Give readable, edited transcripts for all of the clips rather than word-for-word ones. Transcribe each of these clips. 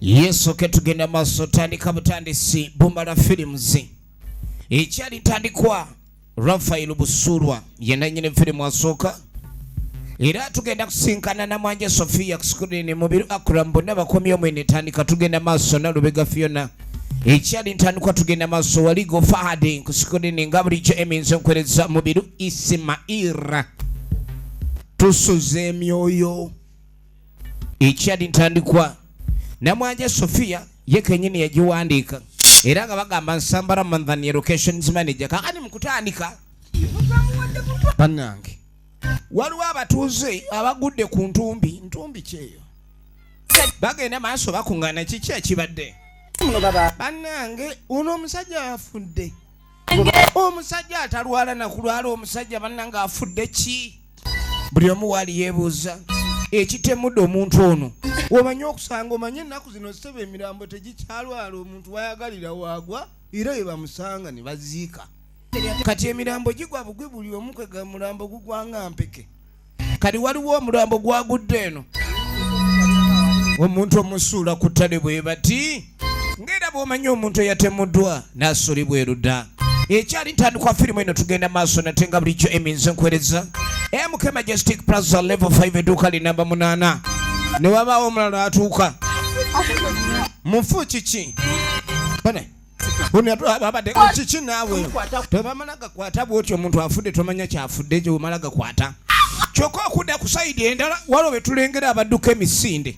Yesu ke tugenda maaso tandika butandisi Bumala Films ekyali ntandikwa. Rafael Busulwa ye nannyini firimu asooka, era tugenda kusinkana Namwanje Sofia ku screen, Mubiru Akram, bonna bakomye omwene. Etandika tugenda maaso Nalubega Fiona, ekyali ntandikwa. Tugenda maaso Waligo Fahad ku screen, nga bulijjo eminzo nkwereza Mubiru Ismaira. Tusuza emyoyo. Ekyali ntandikwa Namwanje Sofia ye kenyini yagiwandiika, era nga bagamba Nsamba Ramadhan ye locations manager. Kakati mu kutandika, bannange, waliwo abatuuze abagudde ku ntumbi. Ntumbi kyeyo bagenda maaso bakuŋŋaana, kiki ekibadde? Bannange, ono omusajja afudde, omusajja atalwala nakulwala, omusajja bannange afudde ki? Buli omu waali yeebuuza ekitemudde omuntu ono. Omanyi okusanga, omanyi ennaku zino sebe emirambo tegikyalwala, omuntu wayagalira waagwa era we bamusanga ne baziika. Kati emirambo gigwa bugwi, buli omu kwega mulambo gugwanga mpeke. Kati waliwo omulambo gwagudde eno, omuntu omusuula ku ttale bwe bati, ng'era bw'omanyi omuntu eyatemuddwa n'asulibwa erudda. Ekyali ntandikwa firimu eno. Tugenda maaso nate nga bulijjo eminze nkwereza MK Majestic Plaza, level 5, edduuka li namba 8. Ne wabaawo omulala atuuka. Mufu kiki bane abadde kiki? Naawe tebamala gakwata bwotyo, omuntu afudde tomanya kyafudde gyomala gakwata. Kyokka okudda ku side endala waliwo betulengera abadduka emisinde.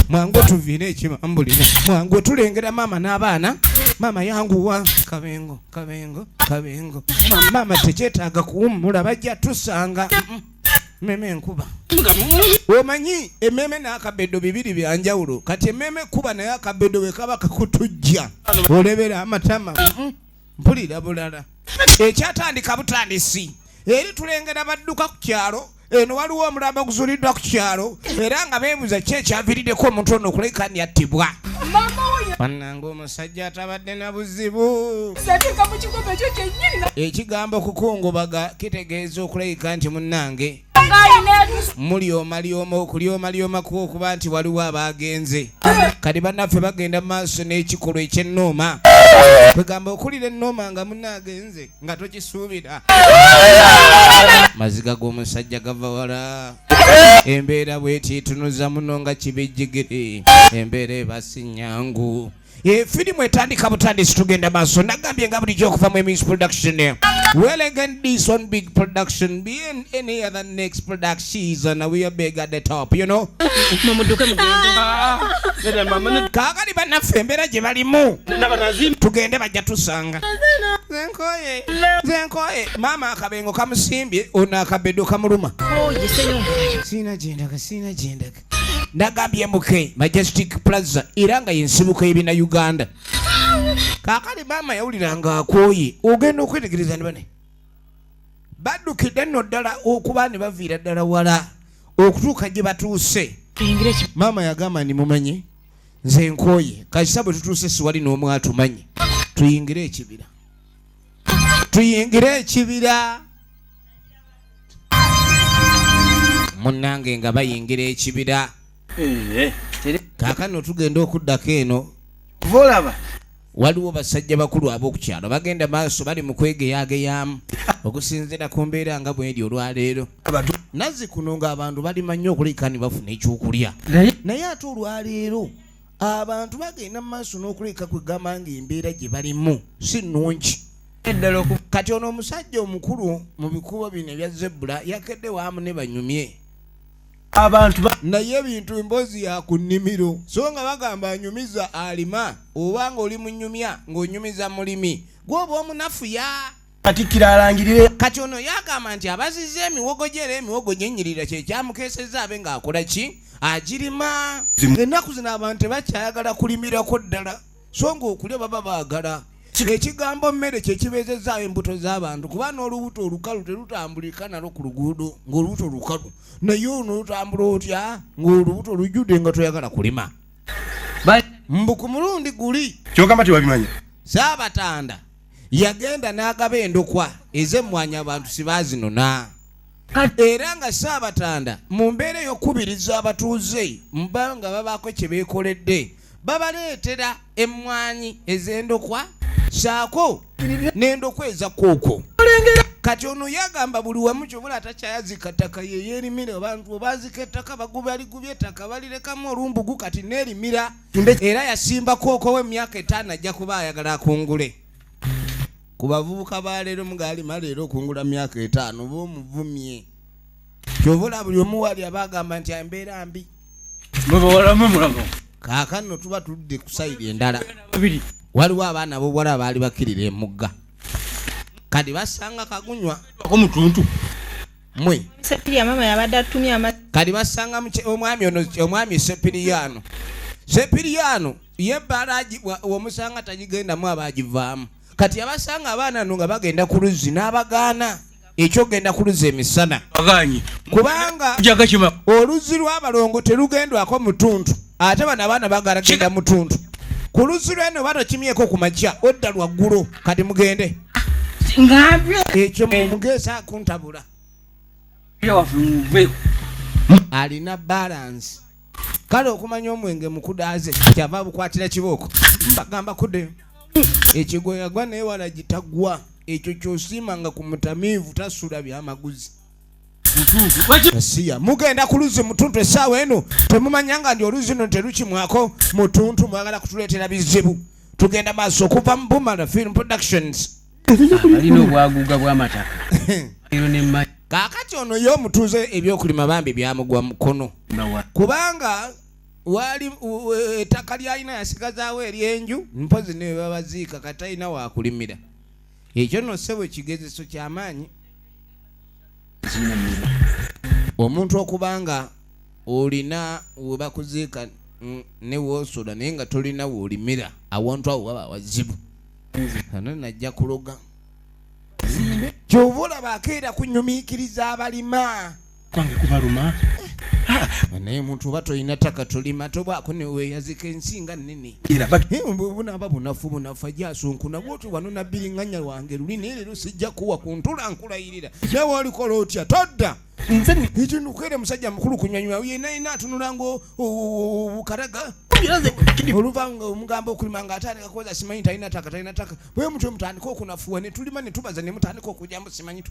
Mwangu otuviire ekibambulira, mwangu otulengera maama n'abaana. Maama yanguwa, kabengo kabengo kabengo. Maama tekyetaaga kuwummula, bajja tusanga. Meme enkuba, omanyi emmeeme n'akabedo bibiri byanjawulo. Kati emmeeme kuba naye akabedo bwe kaba kakutujja olebera amatama. Mpulira bulala. Ekyatandika butandisi eri tulengera badduka ku kyalo eno, waliwo omulambo oguzuuliddwa ku kyalo, era nga beebuuza ki ekyaviiriddeko omuntu ono okulabika ni attibwa. Bannange, omusajja atabadde na buzibu. Sateeka mu kikopo ekyo kyennyini. Ekigambo kukungubaga kitegeeza okulabika nti munnange ng'alina mulyomalyoma, okulyomalyomako okuba nti waliwo abagenze. Kati bannaffe bagenda mu maaso n'ekikolwa eky'ennooma, kwegamba okulira ennooma nga munaagenze nga tokisuubira. Maziga g'omusajja gava wala. Embeera bweti etunuza muno nga kibejjegere, embeera eba si nnyangu. Firimu etandika butandisi. Tugenda maaso, nagambye nga bulijjo okuva mu Emis Production. Well, again, this one big production being any other next productions and we are big at the top. Mumuduke mugende. Kaakali bannaffe embeera gye balimu, tugende bajja tusanga. Nze nkoye, nze nkoye. Maama akabengo kamusimbye, ono akabedo kamuluma. Oye senyonga. Siina gyendaga, siina gyendaga. Nagambye MK Majestic Plaza, era nga yensibuko y'ebina Uganda. Kaakali maama yawulira nga akooye, ogenda okwetegereza ne bane baddukidde nno ddala okuba ne baviira ddala wala okutuuka gye batuuse. Tuyingire ki? Maama yagamba, ndi mumanyi nze nkooye, kasita bwe tutuuse siwali n'omu atumanyi, tuyingire ekibira, tuyingire ekibira. Munnange, nga bayingira ekibira, kaakano tugenda okuddako eno. Kuva olaba. Waliwo basajja bakulu ab'okukyalo bagenda maaso bali mu kwegeyageyaamu okusinziira ku mbeera nga bweri olwaleero. Nazzi kuno ng'abantu balima nnyo okuleka ne bafuna ekyokulya, naye ate olwaleero abantu bagenda mu maaso n'okuleka kwegamba ng'embeera gye balimu si nnungi. Eddala oku Kati ono omusajja omukulu mu bikubo bino ebya zebula yakedde waamu ne banyumye. Abantu ba Naye ebintu emboozi ya ku nnimiro, so nga bagamba anyumiza alima, oba nga oli munyumya ng'onyumiza mulimi gwoba omunafuya. Katikkiro alangirire. Kati ono yagamba nti abazizza emiwogo gye, era emiwogo gyenyirira kyekyamukeesezza abe ng'akola ki, agirima. Ennaku zino abantu tebakyayagala kulimirako ddala, so ng'okulya baba baagala. Ekigambo mmere kyekibeezezaawo embuto z'abantu, kuba n'olubuto olukalu terutambulika nalwo ku luguudo ng'olubuto lukalu, naye ono olutambula otya ng'olubuto lujjudde nga toyagala kulima? Mbu ku mulundi guli Kyogamba tewabimanya. Saabatanda yagenda n'agaba endokwa ez'emmwanyi, abantu sibaazinona. Era nga Ssaabatanda mu mbeera ey'okukubiriza abatuuze mba nga babaako kye beekoledde, babaleetera emmwanyi ez'endokwa saako n'endokwa eza kooko. Kati ono yagamba buli wamu kyobula atakyayazika ttaka yeyeerimira, abantu obaazika ettaka bagubaligubye ettaka balirekamu olumbugu, kati neerimira. Era yasimba kooko we emyaka 5 ajja kuba ayagala akungule. Ku bavubuka ba leero mugaalima leero okungula myaka 5 oba omuvumye. Kyova buli omu wali aba agamba nti embeera mbi. Kaakano tuba tudde ku sayidi endala. Waliwo abaana ab'obuwala abaali bakkirira emugga. Kati basanga kagunywa. Mwe. Sepiriya mama yabadde atumye amazzi. Kati basanga omwami ono, omwami Sepiriyano. Sepiriyano ye bbaala omusanga tagigendamu aba agivaamu. Kati abasanga abaana no nga bagenda ku luzzi n'abagaana ekyogenda ku luzzi emisana. Bagaanyi. Kubanga oluzzi lw'abalongo terugendwako mutuntu, ate bano abaana baagala genda mutuntu. Ku luzzi lw'eno batokimyeko ku makya, odda lwaggulo. Kati mugende. Ngambye. Ekyo mugeesa kuntabula. Alina balance. Kale okumanya omwenge mukudaaze kyava bukwatira kibooko. Mbagamba kudde. Ekigwo yagwa naye wala gitagwa. Ekyo ky'osiimanga ku mutamiivu tasula byamaguzi. Masiya, mugenda ku luzzi mutuntu essaawa eno temumanyanga nti oluzzi luno terukimwako mutuntu, mwagala kutuleetera bizibu. Tugenda maaso okuva mu Bumala Film Productions. Alina obwaguuga bw'amataka. Kaakati ono ye omutuuze ebyokulima bambi byamugwa mukono. Kubanga wali ettaka ly'alina yasigazaawo ery'enju, mpozi ne babaziika kati talina waakulimira. Ekyo nno ssebo ekigezeso ky'amaanyi. Omuntu okubanga olina we bakuziika ne w'osola naye nga tolina w'olimira, awantu awo waba wazibu. Ano najja kuloga. Ky'ova olaba akeera kunyumiikiriza abalima. Kwange kubaluma. Naye omuntu oba tolina ttaka tolima, tobaako ne weeyazika ensi nga nnene. Bunaaba bunafu bunafu ajja asunkuna bw'otyo wano na bbiringanya wange luli naye leero sijja kuwa ku ntula nkulayirira. Nawe olikola otya? Todda. Ekyo nno okeera musajja mukulu kunywanywa, yenna yenna atunula ng'obukalaga. Oluva nga omugamba okulima ng'atandika kwoza simanyi talina ttaka, talina ttaka. Bwe mutyo mutandika okunafuwa ne tulima ne tubaza ne mutandika okujjamu simanyi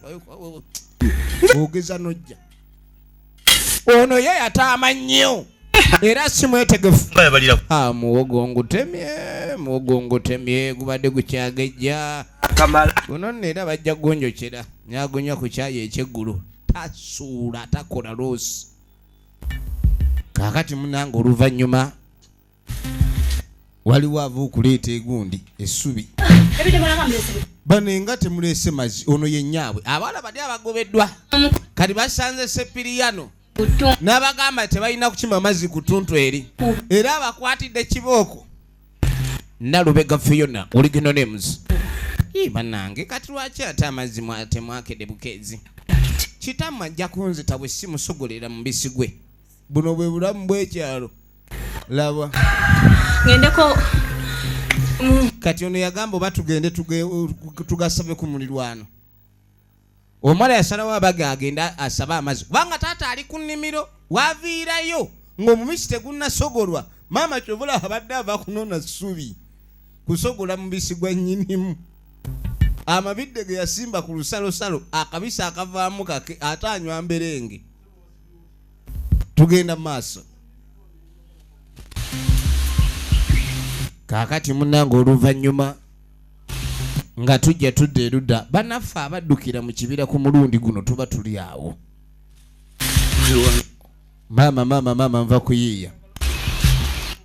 ogeza n'ojja. Ono ye yataama nnyo era si mwetegefu. Muwogo ngutemye, muwogo ngutemye, gubadde gukyagejja. Guno nno era bajja kugunjokera. Nyagunywa ku kyayi ekyeggulo. Tasuula, takola loosi. Kaakati munnange oluvannyuma waliwo ava okuleeta egundi essubi. Bano nga temuleese mazzi, ono ye nnyaabwe. Abawala bali abagobeddwa. Kati basanze Sepiriyano. N'abagamba tebalina kukima mazzi ku ttuntu eri. Era abakwatidde kibooko. Nalubega Fiona, original names. Ii, bannange, kati lwaki ate amazzi temwakedde bukeezi? Kitammwe ajja kunzita bwe simusogolera mubisi gwe. Buno bwe bulamu bw'ekyalo. Laba. Ngendeko. Kati ono yagamba oba tugende tugasabe ku mulirwano. Omuwala yasalawo abaga agenda asabe amazzi. Kubanga taata ali ku nnimiro, waviirayo ng'omubisi tegunnasogolwa. Maama ky'ovola abadde ava kunona ssubi kusogola mubisi gwa nnyinimu. Amabidde ge yasimba ku lusalosalo, akabisi akavaamu kake ate anywa mberenge. Tugenda mu maaso. Kaakati munnange oluvannyuma nga tujja tudda erudda, bannaffe abaddukira mu kibira ku mulundi guno tuba tuli awo. Maama, maama, maama, nva kuyiiya.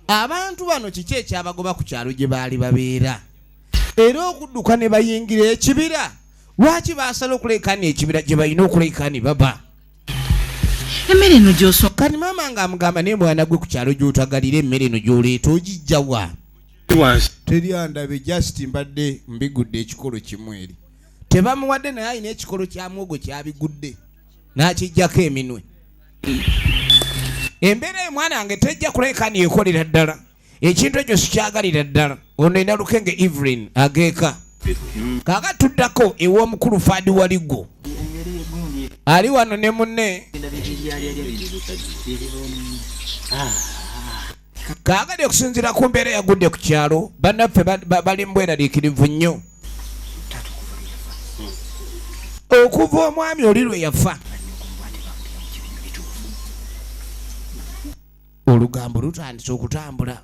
Abantu bano kiki ekyabagoba ku kyalo gye baali babeera? Era okudduka ne bayingira ekibira, lwaki baasala okuleekaana ekibira gye balina okuleekaana baba? Emmere eno gy'osoma. Kati maama ng'amugamba naye mwana gwe ku kyalo gy'otagalira emmere eno gy'oleeta ogijja wa? Teri andabe, just mbadde mbigudde ekikolo kimu eri. Tebamuwadde naye alina ekikolo kya muwogo ky'abigudde n'akiggyako eminwe. Embeera eyo mwana wange tejja kuleka neekolera ddala. Ekintu ekyo sikyagalira ddala. Ono ena Lukenge Evelyn ageeka. Kaakati tuddako ew'omukulu Fadi Waliggo. Ali wano ne munne. Kaakati okusinziira ku mbeera eyagudde ku kyalo, bannaffe bali mu bweraliikirivu nnyo okuva omwami oli lwe yafa. Olugambo lutandise okutambula.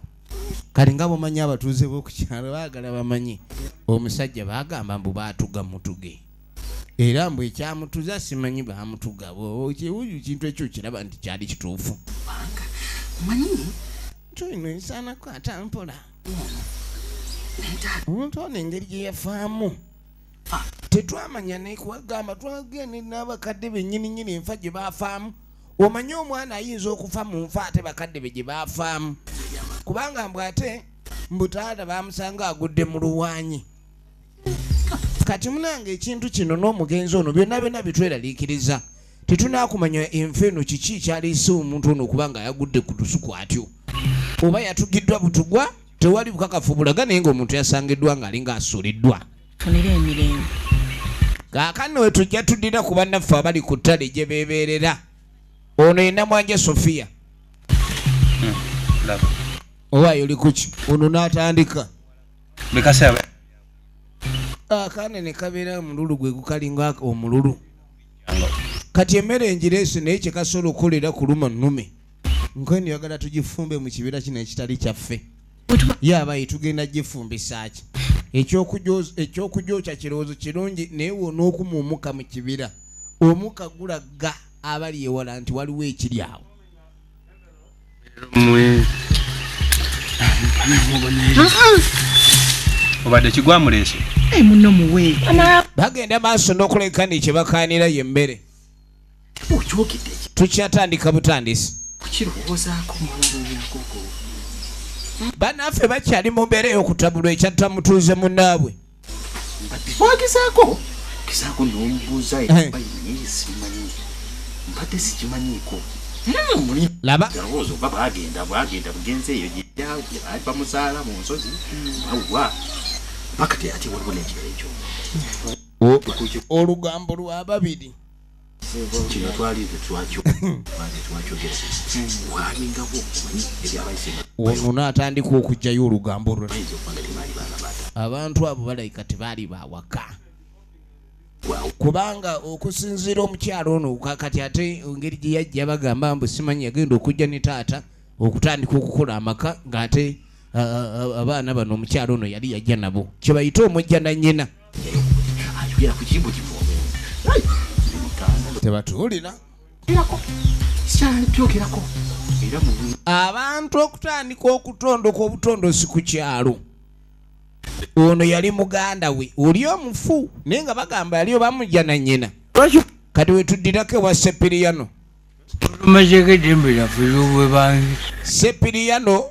Kati nga bw'omanyi abatuuze b'oku kyalo baagala bamanye omusajja baagamba mbu baatuga mutuge. Era mbu ekyamutuza simanyi baamutuga. Kiwuju kintu ekyo kiraba nti kyali kituufu. Nti eno esaana kwata mpola. Omuntu ono engeri gye yafaamu tetwamanya nekuwagamba twagende n'abakadde bennyini nnyini enfa gye baafaamu. Omanyi omwana ayinza okufa mu nfa ate bakadde be gye baafaamu, kubanga mbu ate mbu taata baamusanga agudde mu luwanyi. Kati munange ekintu kino n'omugenzi ono byonna byonna bitweraliikiriza. Tetunaakumanya enfa eno kiki ekyaleese omuntu ono okuba nga yagudde ku lusuku atyo, oba yatugiddwa butugwa, tewali bukakafu bulaga, naye ng'omuntu yasangiddwa ng'alinga asuuliddwa. Funire emirembe. Kaakano we tujja tuddira ku bannaffe abali ku ttale gye beebeerera. Ono ye Namwanje Sofiya. Owaayo oli kuki? Ono n'atandika akaana ne kabeera omululu gwe gukalinga omululu. Kati emmere engireese naye kye kasobola okukolera kuluma nnume. Nkweno yagala tugifumbe mu kibira kino ekitali kyaffe. Ye abayi tugenda gifumbisa ki? Ekyokujokya kirowoozo kirungi, naye w'onookuma omukka mu kibira, omukka gulaga abali ewala nti waliwo ekiri awo. Obadde kigwamuleese. Muno muwe. Bagenda maaso n'okuleka ni kye bakaanira ye mmere. Tukyatandika butandisi. Bannaffe bakyali mu mbeera ey'okutabulwa ekyatta mutuuze munnaabwe. Wagezaako gezaako n'omubuuza simanyi mbadde sikimanyiiko. Laba. Alowooza oba bagenda bwagenda bugenzi eyo gye baali bamuzaala mu nsozi awa paka te ate waliwo n'ekirala ekyo. Olugambo lwa babiri. Kino twali tetwakyo twakyogera walingawo omanyi ebyabayise. Ono n'atandika okuggyayo olugambo lwe. Bayinza okuba nga tebaali baana baata. Abantu abo balabika tebaali bawaka. Kubanga okusinziira omukyalo ono kati ate engeri gye yajja bagamba mbu simanyi yagenda okujja ne taata okutandika okukola amaka ng'ate abaana bano omukyalo ono yali yajja nabo kye bayita omujja na nnyina. Ayogera ku kimbo kifo. Tebatuwulira. Kyogerako era mu Abantu okutandika okutondoka obutondosi ku kyalo. Ono yali muganda we oli omufu naye nga bagamba yali obamujja na nnyina. Kati we tuddirako ewa Sepiriyano. Tumazeeko eddembe lyaffe ery'obwebange. Sepiriyano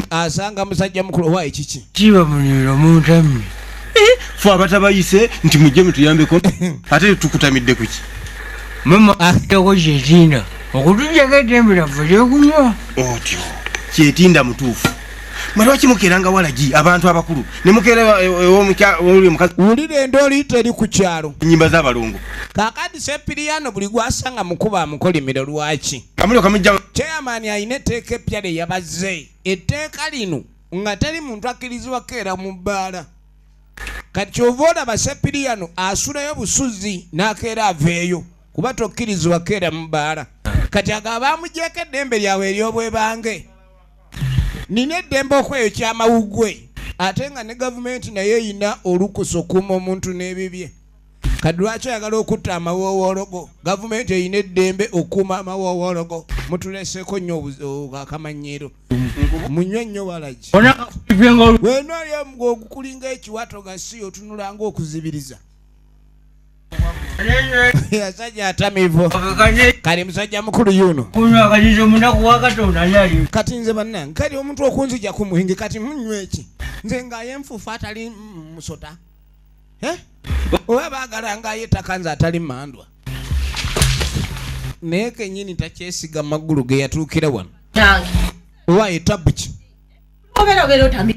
asanga musajja mukulu owa ekiki. Kiba muniro muntamye. Ffe abatabayise nti mujje mutuyambeko ate tukutamidde kuki? Mama ateko kyetinda okutujjako eddembe lyaffe ery'okunywa. Otyo kyetinda mutuufu. Mwe lwaki mukeeranga walagi abantu abakulu ne mukeera ew'oli omukazi? Wulira endooli teri ku kyalo. Ennyimba z'abalongo. Kaakati Sepiriyano buli gw'asanga mukuba amukolimira lwaki? Kamulyoka mujja. Chairman alina etteeka eppya lye yabazze. Etteeka lino nga teri muntu akkirizibwa kukeera mu bbaala. Kati ky'ova olaba Sepiriyano asulayo busuzi n'akeera aveeyo kuba tokkirizibwa kukeera mu bbaala. Kati agaba baamugyeko eddembe lyabwe ery'obwebange. Nina eddembe okweyokya amawuggwe ate nga ne gavumenti naye erina olukusa okuuma omuntu n'ebibye. Kati lwaki oyagala okutta amawoowoologo? Gavumenti erina eddembe okuuma amawoowoologo. Mutuleseeko nnyo akamanyiiro. Munywe nnyo walagi. Wena oli ogukulinga ekiwato gasi otunula ng'okuzibiriza. Yasajja atamivu. Kale musajja mukulu yuno. Kunywa akazizo munaku wa Katonda ali. Kati nze bannange kati omuntu okunzija ku muhingi kati munywe eki? Nze ng'aye nfuufu atali musota. Oba baagala ng'aye ettaka nze atali mmandwa. Naye kennyini takyesiga magulu ge yatuukira wano. Owa etabu ki?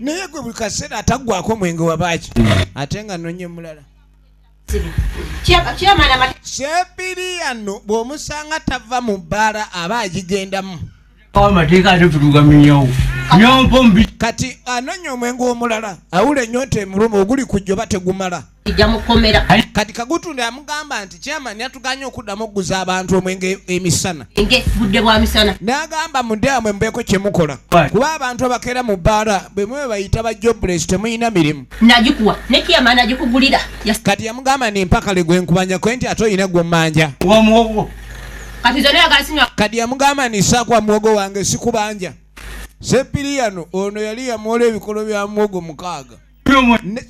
Naye gwe buli kaseera ataggwako mwenge wabaaki? Ate nga nonye mulala. Sepiriyano bw'omusanga tava mu bbaala aba agigendamu. Amateeka ate tutugamenyawo nyompo mbi. Kati anonya omwenge omulala awula ennyonta emuluma oguli ku jjoba tegumala. Kati Kagutunda amugamba nti chairman yatuganye okuddamu okuguza abantu omwenge emisana. N'agamba mudde amwe mubeeko kye mukola kuba abantu abakeera mu bbaala bwe mwe bayita ba jobless temulina mirimu. Nagikuwa ne chairman agikugulira. Kati yamugamba ni mpakale gwe nkubanja kwe nti ate olina gw'ommanja. Kati yamugamba ni saakwa muwogo wange sikubanja. Sepiriyano ono yali yamwola ebikolo bya muwogo 6.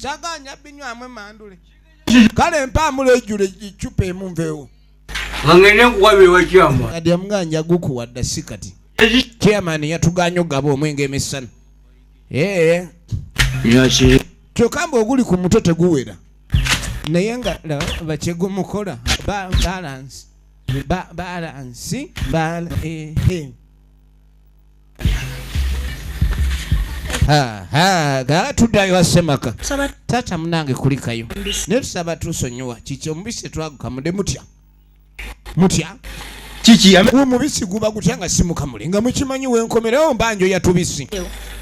Kyaganya binywamu emandule. Kale mpaamula ejjula eccupa emu nveewo. Kati yamugamba gukuwa dda si kati. Chairman yatuganye okugaba omwenge emisana. Kyokka mbu oguli ku mutwe teguwera. Naye nga bakyegumukola balance. Balance. Tuddayo wasemaka. Taata munange kulikayo. Naye tusaba tusonyiwa. Kiki omubisi twagukamudde mutya? Mutya? Kiki omubisi guba gutya nga si mukamule nga mukimanyi wenkomerewo mbanjo yatubisi.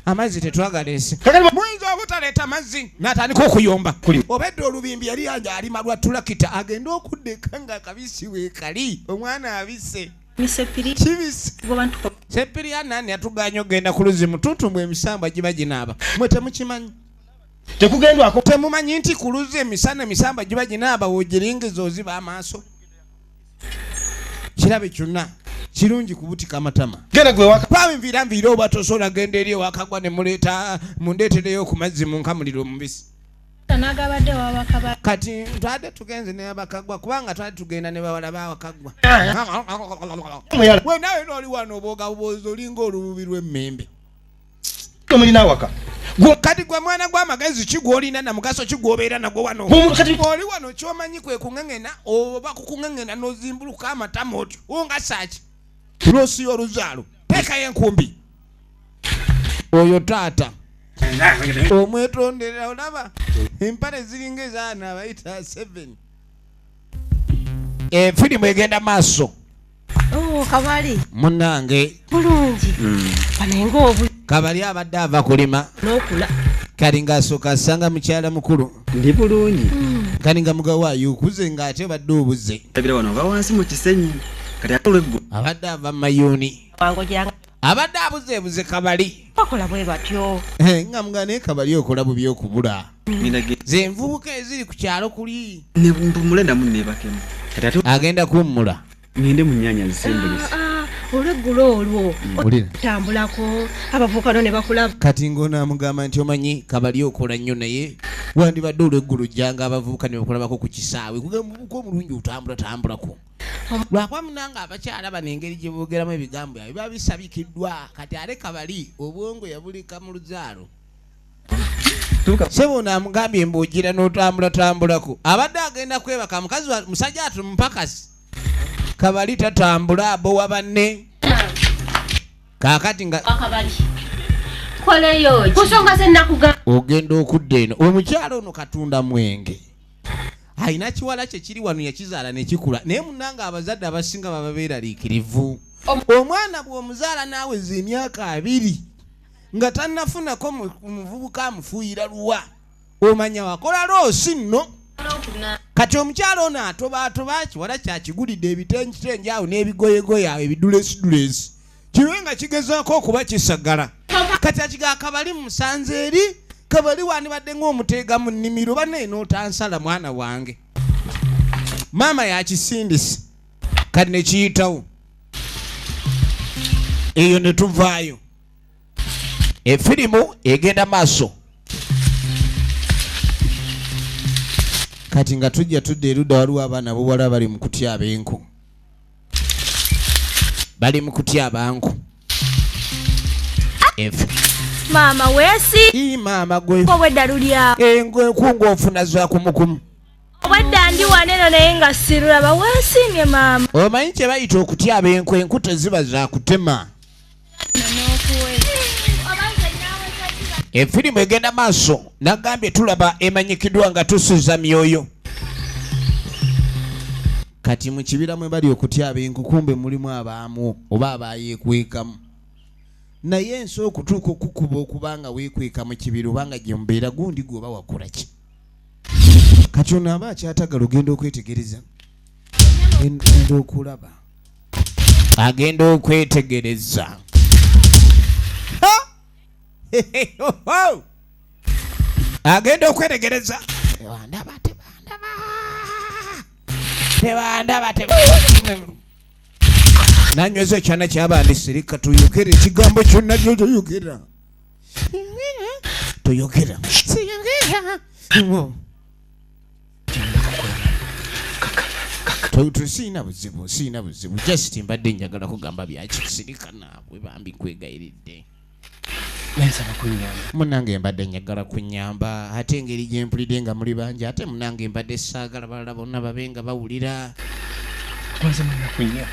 Amazzi tetwagaleese. Muyinza obutaleeta mazzi n'atandika okuyomba. Obedde olubimbi yali yanja alima lwa tulakita agenda okuddeka nga akabisi weekali omwana abise. Kibisi. Sepiri nani yatuganye okugenda ku luzzi mutuutu emisambwa giba ginaaba. Mwe temukimanyi. Tekugendwako. Temumanyi nti ku luzzi emisana emisambwa giba ginaaba w'ogiringiza oziba amaaso. Kirabe kyonna kirungi kubutika amatama. Genda gwe waka. Paawe nviira nviira oba tosobola genda eri ewakagwa ne muleeta mundeetereyo ku mazzi mu nkamuliro omubisi. Kati twade tugenze ne abakagwa kubanga twade tugenda ne bawala bawakagwa. We nawe oli wano obwoga bwozi olinga olububi lw'emmembe. Mulina awaka. Kati gwe mwana gw'amagezi ki gw'olina na mugaso ki gw'obeera nagwo wano? Oli wano ky'omanyi kwe kuŋŋeŋŋena oba kukuŋŋeŋŋena n'ozimbuluka amatama otyo. Nga saaki? Lwosi oluzaalo. Teekayo enkumbi. Oyo taata. Omwetondera olaba empale ziringa ezaana abayita 7. Firimu egenda maaso. Kabali. Munnange. Bulungi. Banenga obu. Kabali abadde ava kulima. N'okula. Kali ng'asooka asanga mukyala mukulu. Ndi bulungi. Kali nga mugawaayo okuze ng'ate badde obuze. Tabira wano ava wansi mu kisenyi. Kati ate olweggulo. Abadde ava mu mayuuni. Abadde abuzeebuze Kabali. Bakola bwe batyo. Nga mugana naye Kabali okola bubi okubula. Ze nvubuka eziri ku kyalo kuli. Ne mpumule namu neebakemu. Kati ate agenda kuwummula. Ngende mu nnyanya nzisimbulise. Olweggulo olwo otambulako abavubuka no ne bakulaba. Kati ng'onaamugamba nti omanyi Kabali okola nnyo naye wandibadde olweggulo jjanga abavubuka ne bakulabako ku kisaawe. Kugamba omuvubuka omulungi otambula tambulako. Lwakuba munange abakyala bano engeri gye boogeramu ebigambo byabwe biba bisabikiddwa. Kati ate Kabali obwongo yabuleka mu luzaalo. Ssebo ono amugambye mbu ogira n'otambulatambulako. Abadde agenda kwebaka mukazi wa musajja ati mupakasi. Kabali tatambula abowa banne. Kaakati nga Kabali. Koleyo ku nsonga ze nakugamba. Ogenda okudda eno. Omukyala ono katunda mwenge. Alina kiwala kye kiri wano yakizaala ne kikula. Naye munnange abazadde abasinga baba beeraliikirivu. Omwana bw'omuzaala n'aweza emyaka 2 nga tannafunako muvubuka amufuuyira luwa. Omanya wakola loosi nno. Kati omukyala ono atobaatoba kiwala kyakigulidde ebitenjitenje awo n'ebigoyegoye awo ebidulesidulesi. Kibe nga kigezaako okuba kisagala. Kati akiga Kabali musanze eri, Kabali wandibadde ng'omuteega mu nnimiro banne n'otansala mwana wange. Maama yakisindise. Kati ne kiyitawo. Eyo ne tuvaayo. Efirimu egenda maaso. Kati nga tujja tudda erudda waliwo abaana b'obuwala bali mu kutya ab'enku. Bali mu kutya abanku. Maama weesi. Ii maama gwe. Obwedda luli awo. Enkungu ofuna za kumukumu. Obwedda ndi wano eno naye nga sirulaba weesiimye maama. Omanyi kye bayita okutya ab'enku, enku teziba za kutema. Efirimu egenda maaso nagambye tulaba emanyikiddwa nga tusuza myoyo. Kati mu kibira mwe bali okutyaba enku, kumbe mulimu abaamu oba abayeekwekamu. Naye ensi okutuuka okukuba okuba nga weekweka mu kibira oba nga gye mubeera gundi gwe oba wakola ki? Kati ono aba akyatagala ogenda okwetegereza, genda okulaba agenda okwetegereza. Agenda okwetegereza, tebandaba tebandaba tebandaba tebandaba. Nanyweza ekyana kyabandi, sirika tuyogere ekigambo kyonna kyotoyogera, toyogera. Siina buzibu, siina buzibu, just mbadde njagala kugamba byaki. Sirika naabwe bambi, nkwegayiridde. Nensaba kunyamba. Munange mbadde njagala kunyamba, ate engeri gye mpulidde nga muli bangi, ate munange mbadde saagala balala bonna babe nga bawulira. Tumaze mu nnaku 4.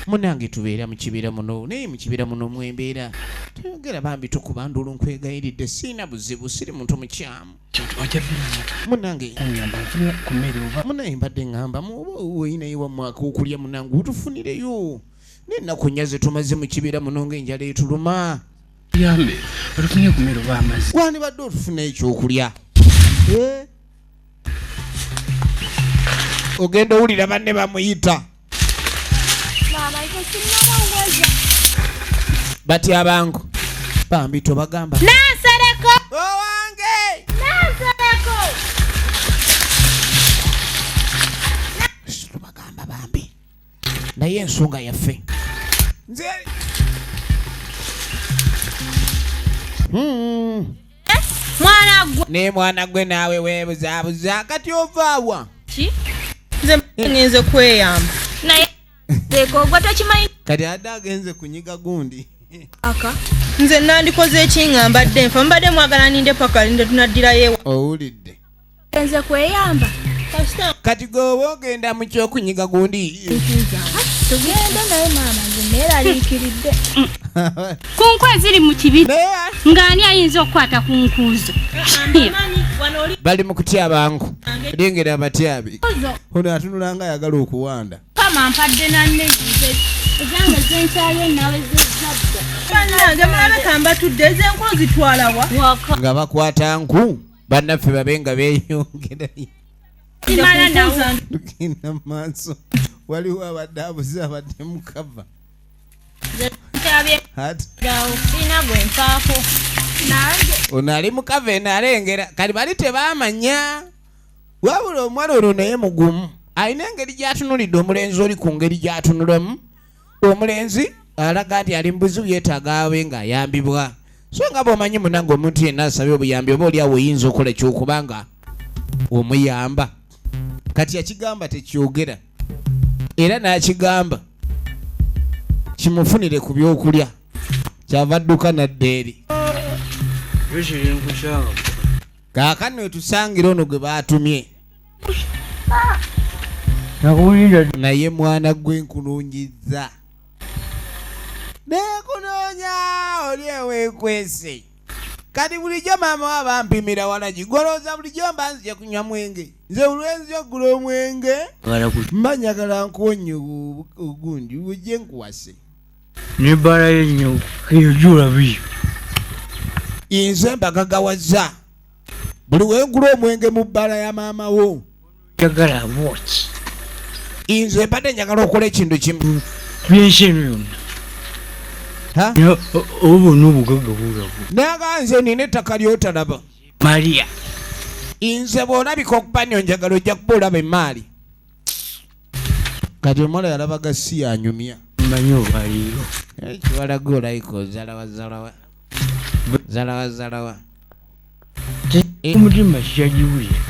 Munange tubeera mu kibira muno, naye mu kibira muno mwembeera. Toyogera bambi, tukuba ndulu, nkwegayiridde, siina buzibu, siri muntu mukyamu. Ojja bimanya. Munange Kunyamba nfuna ku mmere oba munaye mbadde ŋŋamba muoba oyinayo wamwaka okulya, munange otufunireyo n'ennaku 4 ze tumaze mu kibira muno ng'enjala etuluma. Yambe otufunye ku mmere oba amazzi. Wandibadde otufuna ekyokulya. Ogenda owulira banne bamuyita. Maama, nze sinnabaweza. Batya abangu bambi, tobagamba. Nansereko! Owange! Nansereko! Tobagamba bambi, naye ensonga yaffe nze. Mwana gwe. Naye mwana gwe naawe weebuzaabuza, kati ovaawa? Ki? Nze ngenze kweyamba. Naye Seko gwe tokimanyi. Kati adde agenze kunyiga gundi. Aka. Nze nandikoze ekinga mbadde nfa, mbadde mwagala ninde paka linde tunaddirayo ewa. Owulidde? Ngenze kweyamba. Kati gwe oba ogenda mu kyokunyiga gundi. Tugende naye maama, nze neeraliikiridde. Ku nku eziri mu kibira ng'ani ayinza okukwata ku nkuuzo? Bali mu kutya abangu, lengera abatyabi. Ono atunula nga ayagala okuwanda. Kama mpadde nanne nze ezange zenkyaye nawe zezadda. Bannange mulabe kambatudde, ez'enku zitwalawa? Waka. Nga bakwata nku bannaffe babe nga beeyongerayo. Simala nawo. Tugenda mu maaso, waliwo abadde abuze, abadde mukava. Nkyabye. Ati Sirina gwe nfaako. Nange. Ono ali mukava eno alengera, kati bali tebaamanya. Wabula omuwala ono naye mugumu, alina engeri gy'atunulidde omulenzi oli, ku ngeri gy'atunulamu omulenzi alaga nti ali mu buzibu, yeetaaga abe ng'ayambibwa. So nga bw'omanyi munange, omuntu yenna asabye obuyambi oba oli awo oyinza okukola kyokuba nga omuyamba. Kati yakigamba tekyogera, era n'akigamba kimufunire ku byokulya, kyava adduka nadda eri. Kaakano wetusangira ono gwe baatumye. Naye mwana gwe nkununyiza nekunoonya oli eweekwese. Kati bulijjo maama we abampimira walagi, golowooza bulijjo mba nzija kunywa mwenge? Nze olwenzija okugula omwenge mba njagala nkuwonye ogundi ujje nkuwase. Nebbala yennyo eyo gyolabye. Nze mbagagawaza buli wengula omwenge mu bbala ya maama wo. Njagala bwoki? Nze mbadde njagala okola ekintu kimu. Byensi eno yonna. Ha? Oba bwonna obugagga bulabo. Naga nze nina ettaka lyotalaba. Maria. Nze bw'olabika okuba nyo njagala ojja kuba olaba emaali. Kati omuwala yalabaga si yanyumya. Mmanyi olwaleero. Kiwalaga olayika ozalawa zalawa. Zalawa zalawa. Omutima kikyagiwulira.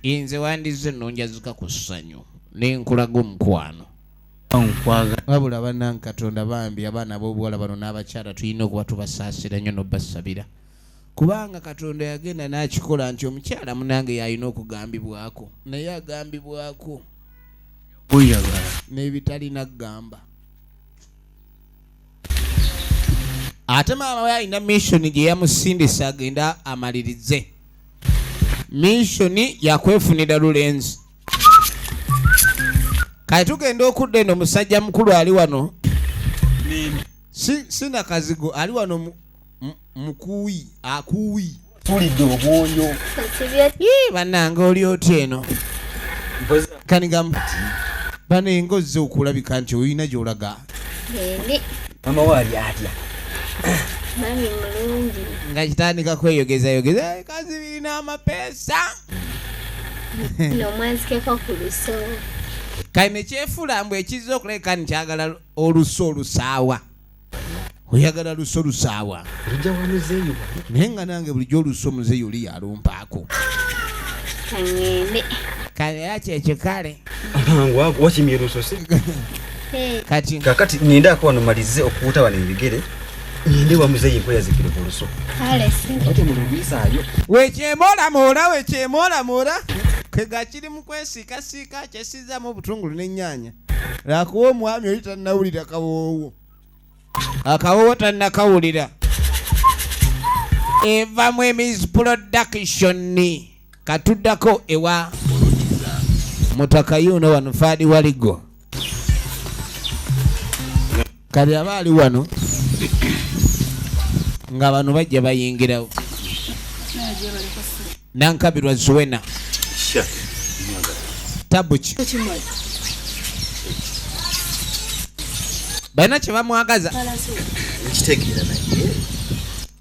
Nze wandizze nnonjazika ku ssanyu ne nkulaga omukwano. Nkwagala. Wabula bannange Katonda bambi, abaana ab'obuwala bano n'abakyala tulina okuba tubasaasira nnyo n'obbasabira. Kubanga Katonda yagenda n'akikola nti omukyala munange y'alina okugambibwako, naye agambibwako Oyagala. n'ebitalina ggamba. Ate maama we alina mission gye yamusindisa agenda amalirize. Mission yakwefunira lulenzi. Kale tugenda okudda eno, musajja mukulu ali wano, sina kazigo, ali wano mukuyi akuyi tulidde obwoyo. Bannange oli otya eno? Kanigamu bano engozze okulabika nti olina gy'olaga. Mama waali atya? Mami mulungi. Nga kitandika kweyogezayogeza kazi birina amapeesa. Nomwanzikeko ku luso. Kale ne kyefuula mbu ekizza okulabika nti kyagala oluso olusaawa. Oyagala luso lusaawa. Naye nga nange bulijjo oluso muzeeyi oli yalumpaako. Kangende. Kale era kyekyo kale. Wakimye oluso si? Kati. Kakati nnindaako wano malize okuwuta wano ebigere. Ninde wa muzeeyi nkweyazikire ku luso. Kale si. Ate mulubisaayo. Wekyemoolamoola wekyemoolamoola. Kega kiri mu kwesiikasiika kyesizaamu obutungulu n'ennyaanya. Lwakuba omwami oli tannawulira kawoowo. Akawoowo tannakawulira. Eva Mwemizi Production. Katuddako ewa Mutaka yuno wano Fadi Waligo. Kale aba ali wano nga bano bajja bayingirawo. Nankabirwa Zuwena. Tabuki. Balina kye bamwagaza. Nkitegeera naye.